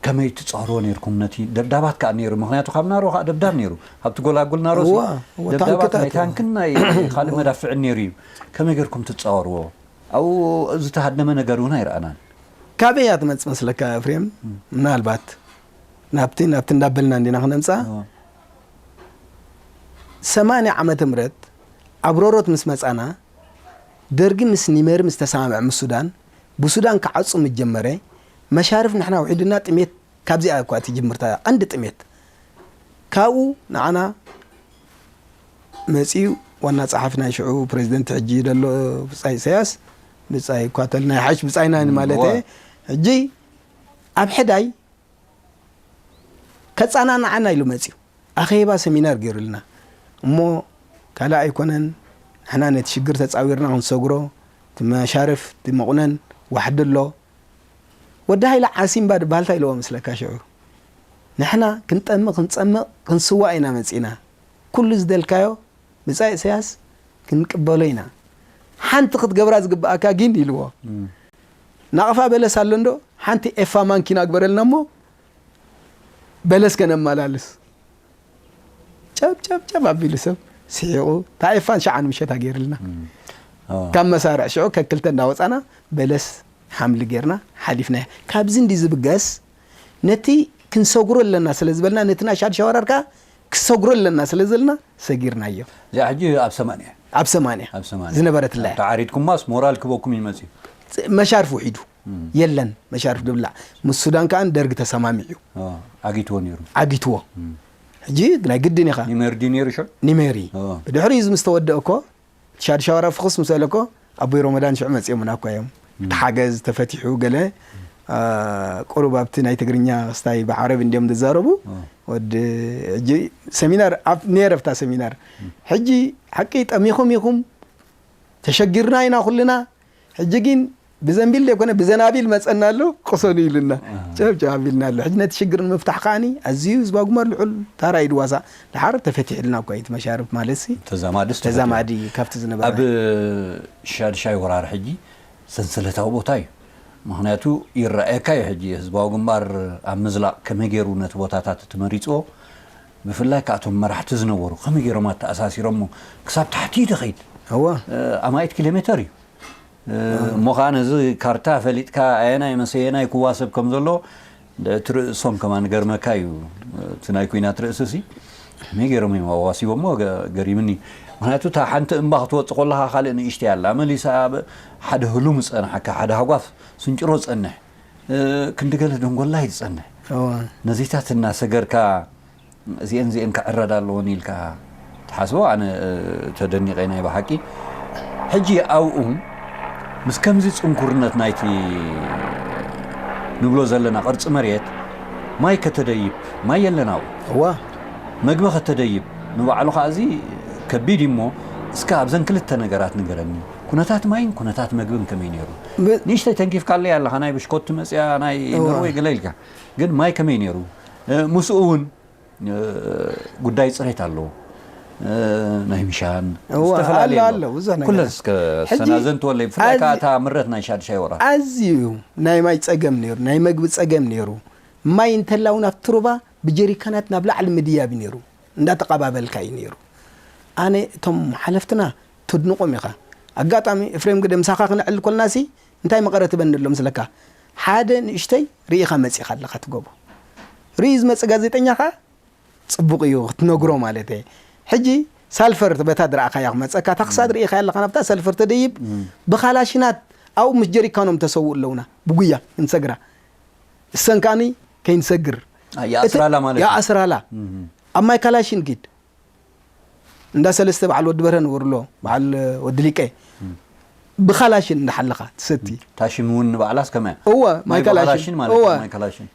ከመይ ትፃወርዎ ነይርኩም ነቲ ደብዳባት ከዓ ነይሩ ምክንያቱ ካብ ናሮ ከዓ ደብዳብ ነይሩ ኣብቲ ጎላጉል ናሮ ሲ እዋ፣ እዋ፣ ደብዳባት ናይ ታንክታት ታንክን ናይ ካልእ መዳፍዕን ነይሩ እዩ ከመይ ገይርኩም ትፃወርዎ ኣብኡ ዝተሃደመ ነገር እውን ኣይረኣናን ካበይ እያ ትመፅእ መስለካ እፍሬም ምናልባት ናብቲ ናብቲ እንዳበልና እንዲና ክነምፃ እዋ። ሰማንያ ዓመተ ምህረት ኣብ ሮሮት ምስ መፃና ደርጊ ምስ ኒመር ምስ ተሰማምዐ ምስ ሱዳን ብሱዳን ክዓፁ ምስ ጀመረ መሻርፍ ንሕና ውሒዱና ጥሜት ካብዚኣ እኳ ትጅምርታ ቀንዲ ጥሜት ካብኡ ንዓና መጺኡ ዋና ጸሓፊ ናይ ሽዑ ፕሬዚደንት ሕጂ ዘሎ ብጻይ ኢሳያስ፣ ብጻይ እኳ ተል ናይ ሓሽ ብጻይና ማለት እየ። ሕጂ ኣብ ሕዳይ ከጸናንዓና ኢሉ መጺኡ ኣኼባ ሰሚናር ገይሩልና። እሞ ካልእ ኣይኮነን፣ ንሕና ነቲ ሽግር ተጻዊርና ክንሰግሮ፣ እቲ መሻርፍ እቲ መቑነን ዋሕዲ ኣሎ። ወዲ ሃይለ ዓሲምባ ድበሃል እንታይ ኢልዎ መስለካ ሽዑ? ንሕና ክንጠምቕ ክንጸምቕ ክንስዋእ ኢና መጺና። ኩሉ ዝደልካዮ ብጻይ ኢሳያስ ክንቅበሎ ኢና። ሓንቲ ክትገብራ ዝግብኣካ ግን ኢልዎ። ናቕፋ በለስ ኣሎ እንዶ ሓንቲ ኤፋ ማንኪና ግበረልና እሞ በለስ ከነመላልስ። ጨብ ጨብ ጨብ ኣቢሉ ሰብ ስሒቑ። እታ ኤፋን ሸዓን ምሸት ኣገይርልና። ካብ መሳርዕ ሽዑ ከክልተ እንዳወጻና በለስ ሓምሊ ጌርና ሓሊፍናያ። ካብዚ እንዲ ዝብገስ ነቲ ክንሰግሮ ኣለና ስለ ዝበልና ነቲ ናይ ሻድሻ ወራር ከኣ ክሰግሮ ኣለና ስለ ዘለና ሰጊርናዮ። እዚኣ ሕጂ ኣብ ሰማንያ ኣብ ሰማንያ ኣብ ሰማንያ ዝነበረት እያ። ተዓሪድኩማስ ሞራል ክበኩም ይመጽእ። መሻርፍ ውሒዱ የለን፣ መሻርፍ ድብላዕ ምስ ሱዳን ከኣ ደርግ ተሰማሚዑ ኣጊትዎ ነይሩ። ኣጊትዎ። ሕጂ ናይ ግድን ኢኻ። ኒሜሪ ድዩ ነይሩ ሽዑ? ኒሜሪ። ብድሕሪ እዚ ምስ ተወደአ እኮ ሻድሻ ወራር ፍኹስ ምስ በለ እኮ ኣቦይ ሮመዳን ሽዑ መጺኦምና እኮ እዮም። እቲ ሓገዝ ተፈቲሑ ገለ ቁሩብ ኣብቲ ናይ ትግርኛ ክስታይ ብዓረብ እንዲዮም ዝዛረቡ። ወዲ ሕጂ ሰሚናር ኣብ ነይረ ኣብታ ሰሚናር። ሕጂ ሓቂ ጠሚኹም ኢኹም፣ ተሸጊርና ኢና ኩልና። ሕጂ ግን ብዘንቢል ዘይኮነ ብዘናቢል መጸና ኣሎ፣ ቅሰኑ ኢሉና። ጨብጨብ ኣቢልና ኣሎ። ሕጂ ነቲ ሽግር ንምፍታሕ ከኣኒ ኣዝዩ ህዝባዊ ግንባር ልዑል ታራ እዩ ድዋሳ። ድሓር ተፈቲሕልና እኮ እዩ እቲ መሻርፍ ማለት ሲ። ተዛማዲ ተዛማዲ ካብቲ ዝነበረ። ኣብ ሻድሻይ ወራር ሕጂ ሰንሰለታዊ ቦታ እዩ። ምኽንያቱ ይረኣየካ እዩ ሕጂ ህዝባዊ ግንባር ኣብ ምዝላቕ ከመይ ገይሩ ነቲ ቦታታት ተመሪፅዎ፣ ብፍላይ ከኣቶም መራሕቲ ዝነበሩ ከመይ ገይሮም ኣተኣሳሲሮሞ ክሳብ ታሕቲ እዩ ተኸይድ። እወ። ኣማኢት ኪሎ ሜተር እዩ። እሞ ኸዓ ነዚ ካርታ ፈሊጥካ ኣየናይ መሰየናይ ክዋሰብ ከም ዘሎ እቲ ርእሶም ከማን ገርመካ እዩ። እቲ ናይ ኩናት ርእሲ ሲ ከመይ ገይሮም እዮም ኣዋሲቦሞ ገ- ገሪምኒ። ምክንያቱ እታ ሓንቲ እምባ ክትወፅእ ከለካ ካልእ ንእሽተይ ኣላ መሊሳ ኣብ ሓደ ህሉም ዝፀንሓካ ሓደ ሃጓፍ ስንጭሮ ዝፀንሕ ክንዲ ገለ ደንጎላይ ዝፀንሕ እወ። ነዚታት እናሰገርካ እዚአን እዚአን ክዕረዳ ኣለዎን ኢልካ ትሓስቦ? ኣነ ተደኒቐ ናይ ብሓቂ። ሕጂ ኣብኡ ምስ ከምዚ ፅንኩርነት ናይቲ ንብሎ ዘለና ቅርፂ መሬት ማይ ከተደይብ ማይ የለን ኣብኡ። እዋ። መግቢ ከተደይብ ንባዕሉ ከዓ እዚ ከቢድ እዩ እሞ እስከ ኣብዘን ክልተ ነገራት ንገረኒ። ኩነታት ማይን ኩነታት መግብን ከመይ ነይሩ? ብ- ንእሽተይ ተንኪፍካለይ ኣለኻ ናይ ብሽኮቲ መፅያ ናይ እዋ። ነርወይ ገለ ኢልካ ግን ማይ ከመይ ነይሩ? ምስኡ እውን ጉዳይ ፅሬት ኣለዎ። ናይ ምሻን እዋ፣ ዝተፈላለዩ ኣሎ ኣሎ። ኣሎ ብዙሕ ነገር ኩለን እስከ ሕጂ ሰናዘን ትወለይ ብፍላይ ከዓ ኣዚ- እታ ምረት ናይ ሻድሻይ ወራ ኣዝዩ ናይ ማይ ፀገም ነይሩ፣ ናይ መግቢ ፀገም ነይሩ። ማይ እንተላው ናብቲ ሩባ ብጀሪካናት ናብ ላዕሊ ምድያብ ነይሩ፣ እንዳተቐባበልካ እዩ ነይሩ። ኣነ እቶም ሓለፍትና ተድንቆም ኢኻ። ኣጋጣሚ ኤፍሬም ግደ ምሳኻ ክነዕል ኮልና ሲ እንታይ መቐረት በኒ ኣሎ ምስለካ ሓደ ንእሽተይ ርኢኻ መጺኻ ኣለኻ ትጎቦ ርኢ ዝመጽእ ጋዜጠኛ ኸዓ ጽቡቕ እዩ ክትነግሮ ማለት እየ። ሕጂ ሳልፈር በታ ድረኣኻያ ክመጸካ እታ ክሳድ ርኢኻ ኣለኻ ናብታ ሰልፈር ተደይብ ብኻላሽናት ኣብኡ ምስ ጀሪካኖም ተሰውኡ ኣለውና ብጉያ ክንሰግራ እሰን ከኣኒ ከይንሰግር የኣስራላ ማለት እዩ። የኣስራላ ኣብ ማይ ካላሽን ኪድ እንዳ ሰለስተ በዓል ወዲ በርሀ ንበሩሎ በዓል ወዲ ሊቀ ብኻላሽን እንዳሓለኻ ትሰቲ ታሽም እውን ንባዕላስ ከመያ እወ ማይ ማይ ካላሽን ብኻላሽን ማለት እወ እዩ፣ ማይ ካላሽን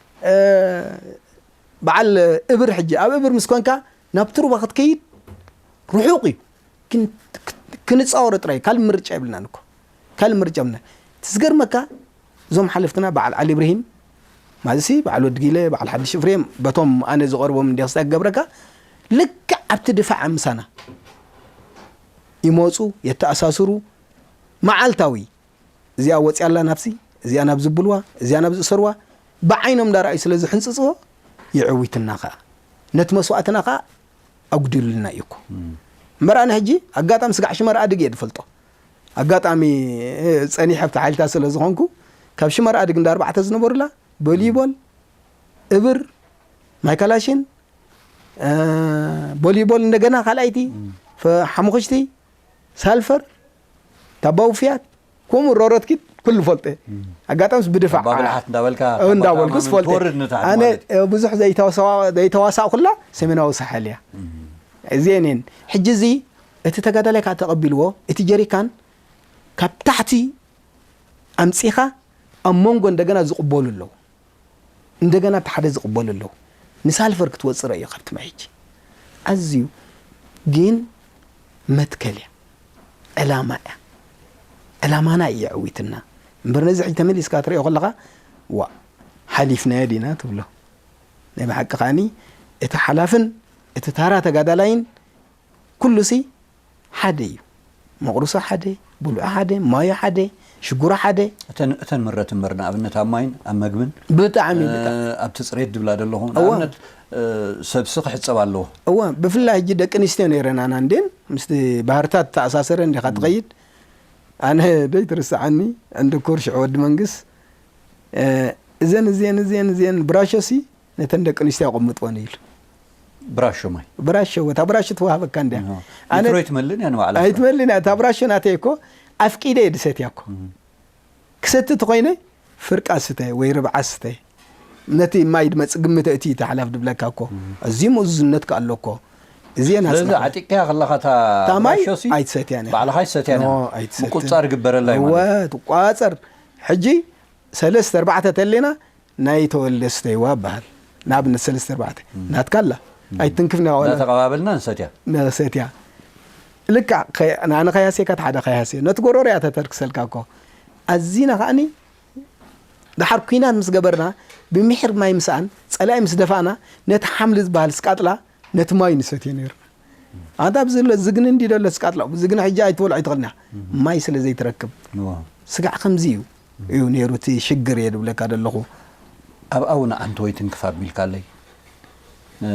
በዓል እብር ሕጂ ኣብ እብር ምስ ኮንካ ናብ ትሩባ ክትከይድ ርሑቕ እዩ ግን ክንፃወሮ ጥራይ ካልእ ምርጫ የብልናን እኮ ካልእ ምርጫ የብልና ትዝገርመካ እዞም ሓለፍትና በዓል ዓሊ ኢብራሂም ማለትሲ በዓል ወዲ ጊለ በዓል ሓድሽ እፍሬም በቶም ኣነ ዝቐርቦም እንዲያ ክስታይ ክገብረካ ልክዕ ኣብቲ ድፋዕ ምሳና ይመፁ የተኣሳስሩ መዓልታዊ እዚኣ ወፂያ ኣላ ናብሲ እዚኣ ናብ ዝብልዋ እዚኣ ናብ ዝእሰርዋ ብዓይኖም እንዳረኣዩ ስለ ዝሕንፅፅዎ ይዕዊትና ከዓ ነቲ መስዋእትና ከዓ ኣጉዲሉልና እዩ እኮ እምበር ኣነ ሕጂ ኣጋጣሚ ስጋዕ ሽመር ኣድግ እየ ዝፈልጦ ኣጋጣሚ ጸኒሐ ኣብቲ ሓይልታት ስለ ዝኾንኩ ካብ ሽመር ኣድግ እንዳ ኣርባዕተ ዝነበሩላ ቮሊቦል እብር ማይ ካላሽን ቮሊቦል እንደገና ካልኣይቲ ሓሙኽሽቲ ሳልፈር ታባው ፍያት ከምኡ ሮሮት ኪድ ኩሉ ፈልጠ። ኣጋጣምስ ብድፋዕ ባብልሓት እንዳበልካ እ፣ እንዳበልኩስ ፈልጠ። ትወርድ ንታሕቲ ኣነ ማለት። እ፣ ብዙሕ ዘይተዋሳዋ-፣ ዘይተዋሳእኩላ ሰሜናዊ ሳሕል እያ። እዚአን እየን። ሕጂ እዚ እቲ ተጋዳላይ ከዓ ተቐቢልዎ፣ እቲ ጀሪካን ካብ ታሕቲ ኣምጺኻ ኣብ መንጎ እንደገና ዝቕበሉ ኣለዉ። እንደገና እቲ ሓደ ዝቕበሉ ኣለዉ። ንሳልፈር ክትወጽእ ረእዮ ካብቲ ማይ ሕጂ። ኣዝዩ ግን መትከል እያ። ዕላማ እያ። ዕላማና እዩ የዕዊትና። እምበር ነዚ ሕጂ ተመሊስካ ትሪኦ ከለኻ፣ "ዋእ፣ ሓሊፍናዮ ዲና?" ትብሎ። ናይ ብሓቂ ከኣኒ እቲ ሓላፍን እቲ ታራ ተጋዳላይን ኩሉሲ ሓደ እዩ። መቑርሶ ሓደ፣ ብልዑ ሓደ፣ ማዩ ሓደ፣ ሽጉሩ ሓደ። እተን፣ እተን ምረት እምበር ንኣብነት ኣብ ማይን ኣብ መግብን፣ ብጣዕሚ፣ እ፣ ብጣዕሚ። ኣብቲ ጽሬት ድብላ ደለኹ። እዋ። ንኣብነት፣ እ፣ ሰብሲ ክሕጸብ ኣለዎ። እዋ፣ ብፍላይ ሕጂ ደቂ ኣንስትዮ ነይረን ኣና እንዴን ምስቲ ባህርታት ተኣሳሰረ እንዲኻ ትኸይድ። ኣነ ደይትርስዓኒ፣ ዕንድኩር ሽዑ ወዲ መንግስ፣ እ፣ እዘን፣ እዚአን፣ እዚአን፣ እዚአን ብራሾሲ ነተን ደቂ ኣንስትዮ ኣቐምጥወን ኢሉ። ብራሾ ማይ። ብራሾ፣ እታ ብራሾ ትወሃበካ እንድያ። ኣነ ሊትሮ ኣይትመልን እያ ንባዕላ። ኣይትመልን እያ። እታ ብራሾ ናተይ እኮ ኣፍቂደ እየ ድሰትያ እኮ። እም። ክሰቲ ተኾይነ ፍርቃ ስተ ወይ ርብዓ ስተ። ነቲ ማይ ድመጽእ ግምት እቲ ተሓላፍ ድብለካ እኮ። እም። እዚ ምእዙዝነት ከ ኣሎ እኮ። እዚ እየ ስለዚ ናጽናዕኩ። ዓጢቅካያ ከለኻ እታ እታ ማይ ብራሾ ሲ ኣይትሰትያን እያ። ባዕልኻ ኣይትሰትያን እያ። ኖ፣ ኣይትሰትያን። ምቁጽጻር ይግበረላ እዩ ኖ፣ ማለት። ትቋጸር። ሕጂ ሰለስተ ኣርባዕተ ተሌና ናይ ተወልደ ስተይዋ በሃል። ንኣብነት ሰለስተ ኣርባዕተ። እም። ናትካ ኣላ። እም። ኣይትንክፍ ና ዋላ። እናተቐባበልና ንሰትያ። ንሰትያ። ልክዕ ከ-፣ ንኣነ ከይሃስየካ፣ እቲ ሓደ ከይሃስየ። ነቲ ጎረሮ እያ ተተርክሰልካ እኮ። ኣዚና ከኣኒ፣ ደሓር ኲናት ምስ ገበርና፣ ብምሒር ማይ ምስኣን፣ ጸላኢ ምስ ደፋእና፣ ነቲ ሓምሊ ዝበሃል ስቃጥላ፣ ነቲ ማይ ንሰትዮ ነይርና። ኣንታ ኣብዚ ዘሎ ዝግኒ እንዲ ደሎ ስቃጥላ፣ ዝግኒ ሕጂ ኣይትበልዖ ኣይትኽእልን እያ። እም። ማይ ስለ ዘይትረክብ። እዋ። ስጋዕ ከምዚ እዩ። እዩ ነይሩ እቲ ሽግር እየ ድብለካ ዘለኹ። ኣብ ኣውነ ኣንተ ወይ ትንክፍ ኣቢልካለይ። እ፣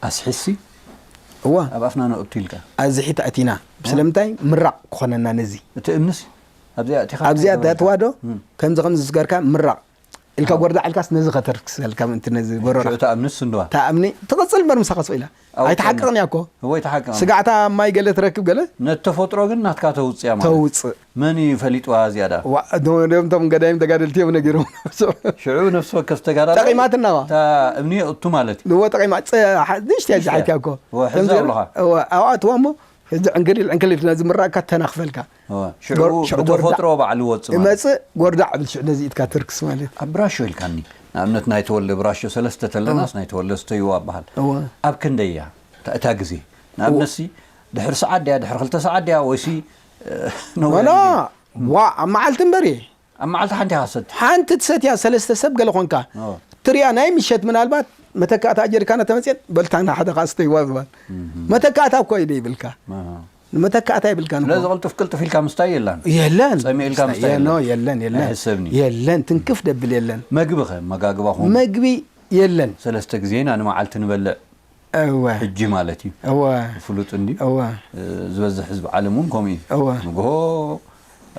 ኣስሒሲ እዋ። ኣብ ኣፍና ነእቱ ኢልካ። ኣዝሒት ኣእቲና። እ? ስለምንታይ? ምራቕ ክኾነና ነዚ። እቲ እምንስ ኣብዚኣ ኣእቲኻ ኣብዚኣ እንታይ ተእትዋ ዶ? እም። ከምዚ ከምዚ ዝገርካ ምራቕ። ኢልካ ኣዎ። ጎርዳዕ ኢልካስ ነዚ ከተርክሰልካ ምእንቲ ነዚ ጎረራ። ሽዑ እታ እምንስ እንድዋ። እታ እምኒ ትቕጽል እምበር ምሳኻ ስቕ ኢላ። ኣውጽእና። ኣይትሓቅቕን እያ እኮ። እወ፣ ኣይትሓቅቕን። ስጋዕታ ማይ ገለ ትረክብ ገለ። ነቲ ተፈጥሮ ግን ናትካ ተውጽእ እያ ማለት እዩ። ተውጽእ። መን እዩ ፈሊጥዋ እዚኣዳ? ዋ፣ እቶም፣ እቶም ገዳይም ተጋደልቲ እዮም ነጊሮም። ሽዑ ነፍሲ ወከፍ ተጋዳላይ ጠቒማትና ዋ። እታ እምኒ እቱ ማለት እዩ። እወ፣ ጠቒማ፣ ጸ-፣ ሓ-፣ ንእሽተይ እያ ንእሽተይ። ዝሓይት እያ እኮ። እወ፣ ከምዚ ሕዚ ገለ-፣ ኣለኻ። እወ፣ ኣብኣ እትዋ እሞ፣ ሕዚ ዕንክሊል፣ ዕንክሊል ነዚ ምራቕካ ተናኽፈልካ። እወ፣ ሽዑ ጎር-፣ ሽዑ ብተፈጥሮ ጎርዳዕ ባዕሉ ይወጽእ ማለት እዩ። ይመጽእ፣ ጎርዳዕ ብል ሽዑ ነዚ ኢድካ ትርክስ ማለት እዩ። ኣብ ብራሾ ኢልካኒ። ንኣብነት ናይ ተወልደ ብራሾ ሰለስተ ተለናስ እወ። ናይ ተወልደ ስተይዋ በሃል። እወ። ኣብ ክንደይ እያ? እታ፣ እታ ግዜ። ንኣብነትሲ፣ ድሕሪ ሰዓት ድያ፣ ድሕሪ ክልተ ሰዓት ድያ፣ ወይሲ፣ እ፣ ነዊሕ ኖ፣ ኖ፣ ግዜ? ዋ፣ ኣብ መዓልቲ እምበር እየ። ኣብ መዓልቲ ሓንቲ ኢኻ ትሰቲ? ሓንቲ ትሰትያ፣ ሰለስተ ሰብ ገለ ኾንካ። ኦ። ትሪኣ ናይ ምሸት ምናልባት መተካእታ ጀሪካና ተመፅየት፣ በልታ ንሓደ ኻዓ ስተይዋ ዝባል። እህ። መተካእታ እኮ እዩ ደይብልካ። ኣሃ። ንመተካእታ ይብልካን እኮ። ስለዚ ቅልጥፍ ቅልጥፍ ኢልካ ምስታይ የላን? የለን። ጸሚእ ኢልካ ምስታይ የለን። የለን፣ የለን። ኣይሕሰብን እዩ። የለን፣ ትንክፍ ደብል የለን። መግቢ ኸ? መጋግባኹም? መግቢ የለን። ሰለስተ ግዜ ኢና ንመዓልቲ ንበልዕ። እወ። ሕጂ ማለት እዩ። እወ። ፍሉጥ እንድዩ። እወ። እ፣ ዝበዝሕ ህዝቢ ዓለም እውን ከምኡ እዩ። እወ። ንግሆ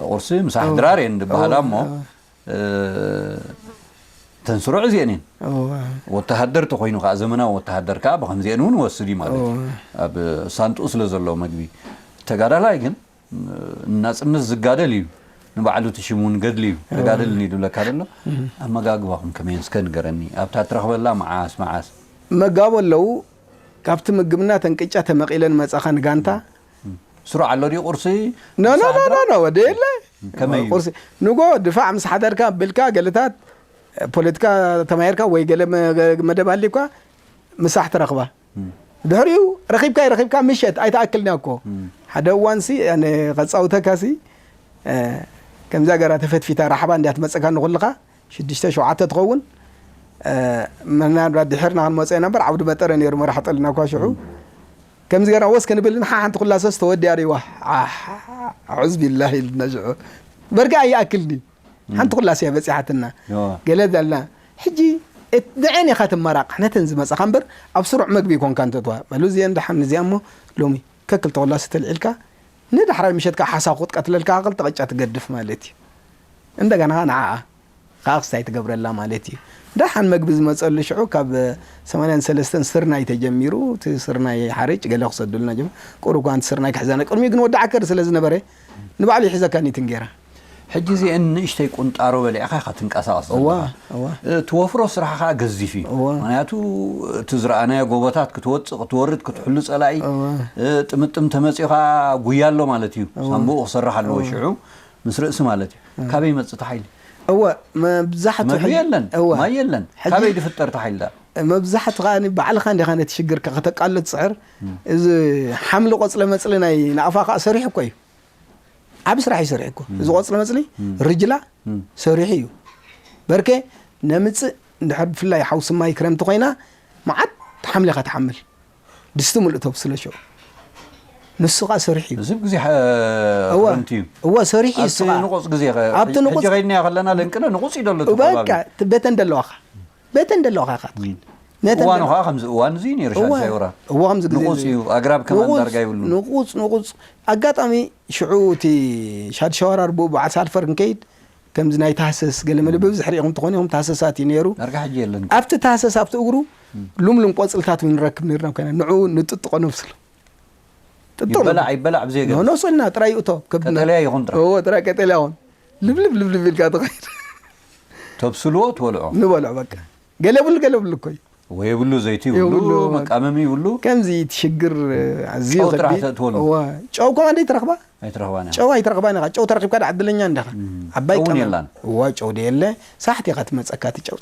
ቁርሲ፣ ምሳሕ፣ እወ። ድራር እየን ዝበሃላ እወ፣ እሞ፣ እወ። እ፣ እተን ስሩዕ እዚአን እየን። እወ። ወተሃደር ተኾይኑ ከዓ፣ ዘመናዊ ወተሃደር ከዓ ብኸምዚአን እውን ይወስድ እዩ ማለት እዩ። እወ። ኣብ ሳንጥኡ ስለ ዘሎ መግቢ። ተጋዳላይ ግን፣ እ፣ ናጽነት ዝጋደል እዩ። ንባዕሉ እቲ ሽም እውን ገድሊ እዩ። እወ። ተጋደልኒ እዩ ዝብለካ ዘሎ። እም። ኣመጋግባኹም ከመይ እስከ ንገረኒ። ኣብታ ትረኽበላ መዓስ፣ መዓስ? መጋቦ ኣለዉ። ካብቲ ምግብና ተንቅጫ ተመቒለን መጻኻ ንጋንታ። እም። ስሩዕ ኣሎ ድዩ ቁርሲ? ኖ፣ ኖ፣ ምሳሕ ኖ፣ ድሮ? ኖ፣ ኖ፣ ወደ የለ። ከመይ እዩ? ቁርሲ፣ ንጎ ድፋዕ ምስ ሓደርካ ብልካ ገለታት ፖለቲካ ተማሂርካ ወይ ገለ መ-፣ መደብ ኣሊኳ ምሳሕ ትረኽባ። እም። ድሕሪኡ ረኺብካ፣ ረኺብካ ምሸት ኣይትኣክልን እያ እኮ። እም። ሓደ እዋንሲ፣ ኣነ ከጻውተካሲ፣ እ፣ ከምዛ ገራ ተፈትፊታ ራሕባ እንድያ ትመጸካ ንኹልኻ፣ ሽዱሽተ ሸውዓተ ትኸውን። እ፣ ምናልባት ድሕርና ክንመጾ ኢና እምበር፣ ዓውዲ በጠረ ነይሩ መራሒ ጠልና እኳ ሽዑ። እም። ከምዚ ገራ ወስ ክንብል ንሓ ሓንቲ ኩላ ሰስ ተወዲያ ሪዋ። ኣሕ፣ ኣዑዝ ቢላሂ ኢልና ሽዑ። በርጋ ኣይኣክልኒ። እም። ሓንቲ ኩላስ እያ በጺሓትና። እዋ። ገለ ዘላ። ሕጂ እት-፣ ንዐን ኢኻ ትመራቕ፣ ነተን ዝመጻኻ እምበር፣ ኣብ ስሩዕ መግቢ ይኮንካ እንተትዋ። በሉ እዚአን ደሓን እዚኣ እሞ፣ ሎሚ ከክልተ ኩላስ ተልዒልካ፣ ንዳሕራይ ምሸት ከዓ ሓሳኹ ክትቀትለልካ፣ ክልተ ቅጫ ትገድፍ ማለት እዩ። እንደገና ንዓኣ ከዓ ክስታይ ትገብረላ ማለት እዩ። ደሓን መግቢ ዝመጸሉ ሽዑ፣ ካብ ሰማንያን ሰለስተን ስርናይ ተጀሚሩ፣ እቲ ስርናይ ሓርጭ ገለ ክሰዱልና ጀመሩ። ቁሩብ እኳንቲ ስርናይ ክሕዘና፣ ቅድሚኡ ግን ወዲ ዓከር ስለ ዝነበረ፣ ንባዕሉ ይሕዘካኒ ትንጌራ። ሕጂ እዚአን ንእሽተይ ቁንጣሮ በሊዕኻ ኢኻ ትንቀሳቐስ እዋ ዘለኻ። እዋ እ፣ ትወፍሮ ስራሕኻ ገዚፍ እዩ። እዋ። ምኽንያቱ እቲ ዝረኣናዮ ጎቦታት ክትወፅእ ክትወርድ ክትሕሉ ፀላኢ፣ እዋ እ፣ ጥምጥም ተመፂኡ ከዓ ጉያ ኣሎ ማለት እዩ። ሳምቡኡ ክሰርሕ ኣለዎ ሽዑ ምስ ርእሲ ማለት እዩ። ካበይ ይመፅእ እቲ ሓይሊ? እወ፣ መብዛሕቱ መግቢ ሕጂ- የለን፣ እወ። ማይ የለን። ሕጂ- ካበይ ዝፍጠር እቲ ሓይሊ ደኣ? መብዛሕቱ ከዓ ባዕልኻ እንዲኻ ነቲ ሽግር ከተቃልሎ ትፅዕር። እዚ ሓምሊ ቆፅለ መፅሊ ናይ ናቕፋ ከዓ ሰሪሑ እኮ እዩ። ዓብ ስራሕ እዩ ሰሪሑ እኮ። እዚ ቆፅለ መፅሊ ርጅላ ሰሪሑ እዩ። በርከ ነምፅእ እንድሕር ብፍላይ ሓውሲ ማይ ክረምቲ ኮይና መዓት ሓምሊ ኢኻ ትሓምል። ድስቲ ሙሉእ ተብስሎ ሽዑ። ንሱ ከዓ ሰሪሑ እዩ። እዚ ግዜ እወ ክረምቲ እዩ። እወ ሰሪሑ እዩ ንሱ ኣብቲ ከዓ። ንቑፅ ግዜ ኣብቲ ንቑፅ- ሕጂ ከይድና ከለና ለንቅነ ንቑፅ ይደሎ እቲ ከባቢ። በቃ በተ እንደለዋኻ በተ እንደለዋኻ ኢኻ ትኸይድ። ነተ እዋኑ እንደለዋ- ከዓ ከምዚ እዋን እዚ ነይሩ እወ ሻድሻይ ወራር እወ ከምዚ ግዜ ንቑፅ እዚ- እዩ። ኣግራብ ከማን ንቑፅ- ዳርጋ ይብሉ። ንቑፅ ንቑፅ ኣጋጣሚ ሽዑ እቲ ሻድሻ ወራር ብኡ በዓል ሳልፈር ክንከይድ ከምዚ ናይ ታህሰስ ገለ መለ ብብዝሒ ሪኢኹም ትኾኑ ኢኹም። ታህሰሳት እዩ ነይሩ። ዳርጋ ሕጂ የለን። ኣብቲ ታህሰስ ኣብቲ እግሩ ሉምሉም ቆፅልታት እውን ንረክብ ነርና ኮይና ንዑ ንጥጥቆ ነብስሉ። ጥጥቆ ይበላዕ ይበላዕ ብዘይ ገለ ነሱ እና ጥራይ ይእቶ ከብድና። ቀጠልያ ይኹን ጥራይ። እዎ ጥራይ ቀጠልያ ይኹን። ልብልብ ልብልብ ኢልካ ትኸይድ። ተብስልዎ ትበልዖ። ንበልዖ በቃ ገለ ብሉ ገለ ብሉ እኮ እዩ። ወይ የብሉ፣ ዘይቲ ይብሉ፣ የብሉ። መቃመሚ ይብሉ። ከምዚ እቲ ሽግር ኣዝዩ ጨው ጥራሕ ከቢድ። ተእትወሉ። እዋ ጨው ከማ እንደ ትረኽባ ኣይትረኽባን እያ። ጨው ኣይትረኽባን ኢኻ። ጨው ተረኺብካ ዳ ዕድለኛ እንዲኻ። ዓባይ ጨው እውን ቀመም። የላን። እዋ ጨው ደ የለ ሳሕቲ ኢኻ ትመፀካ እቲ ጨው።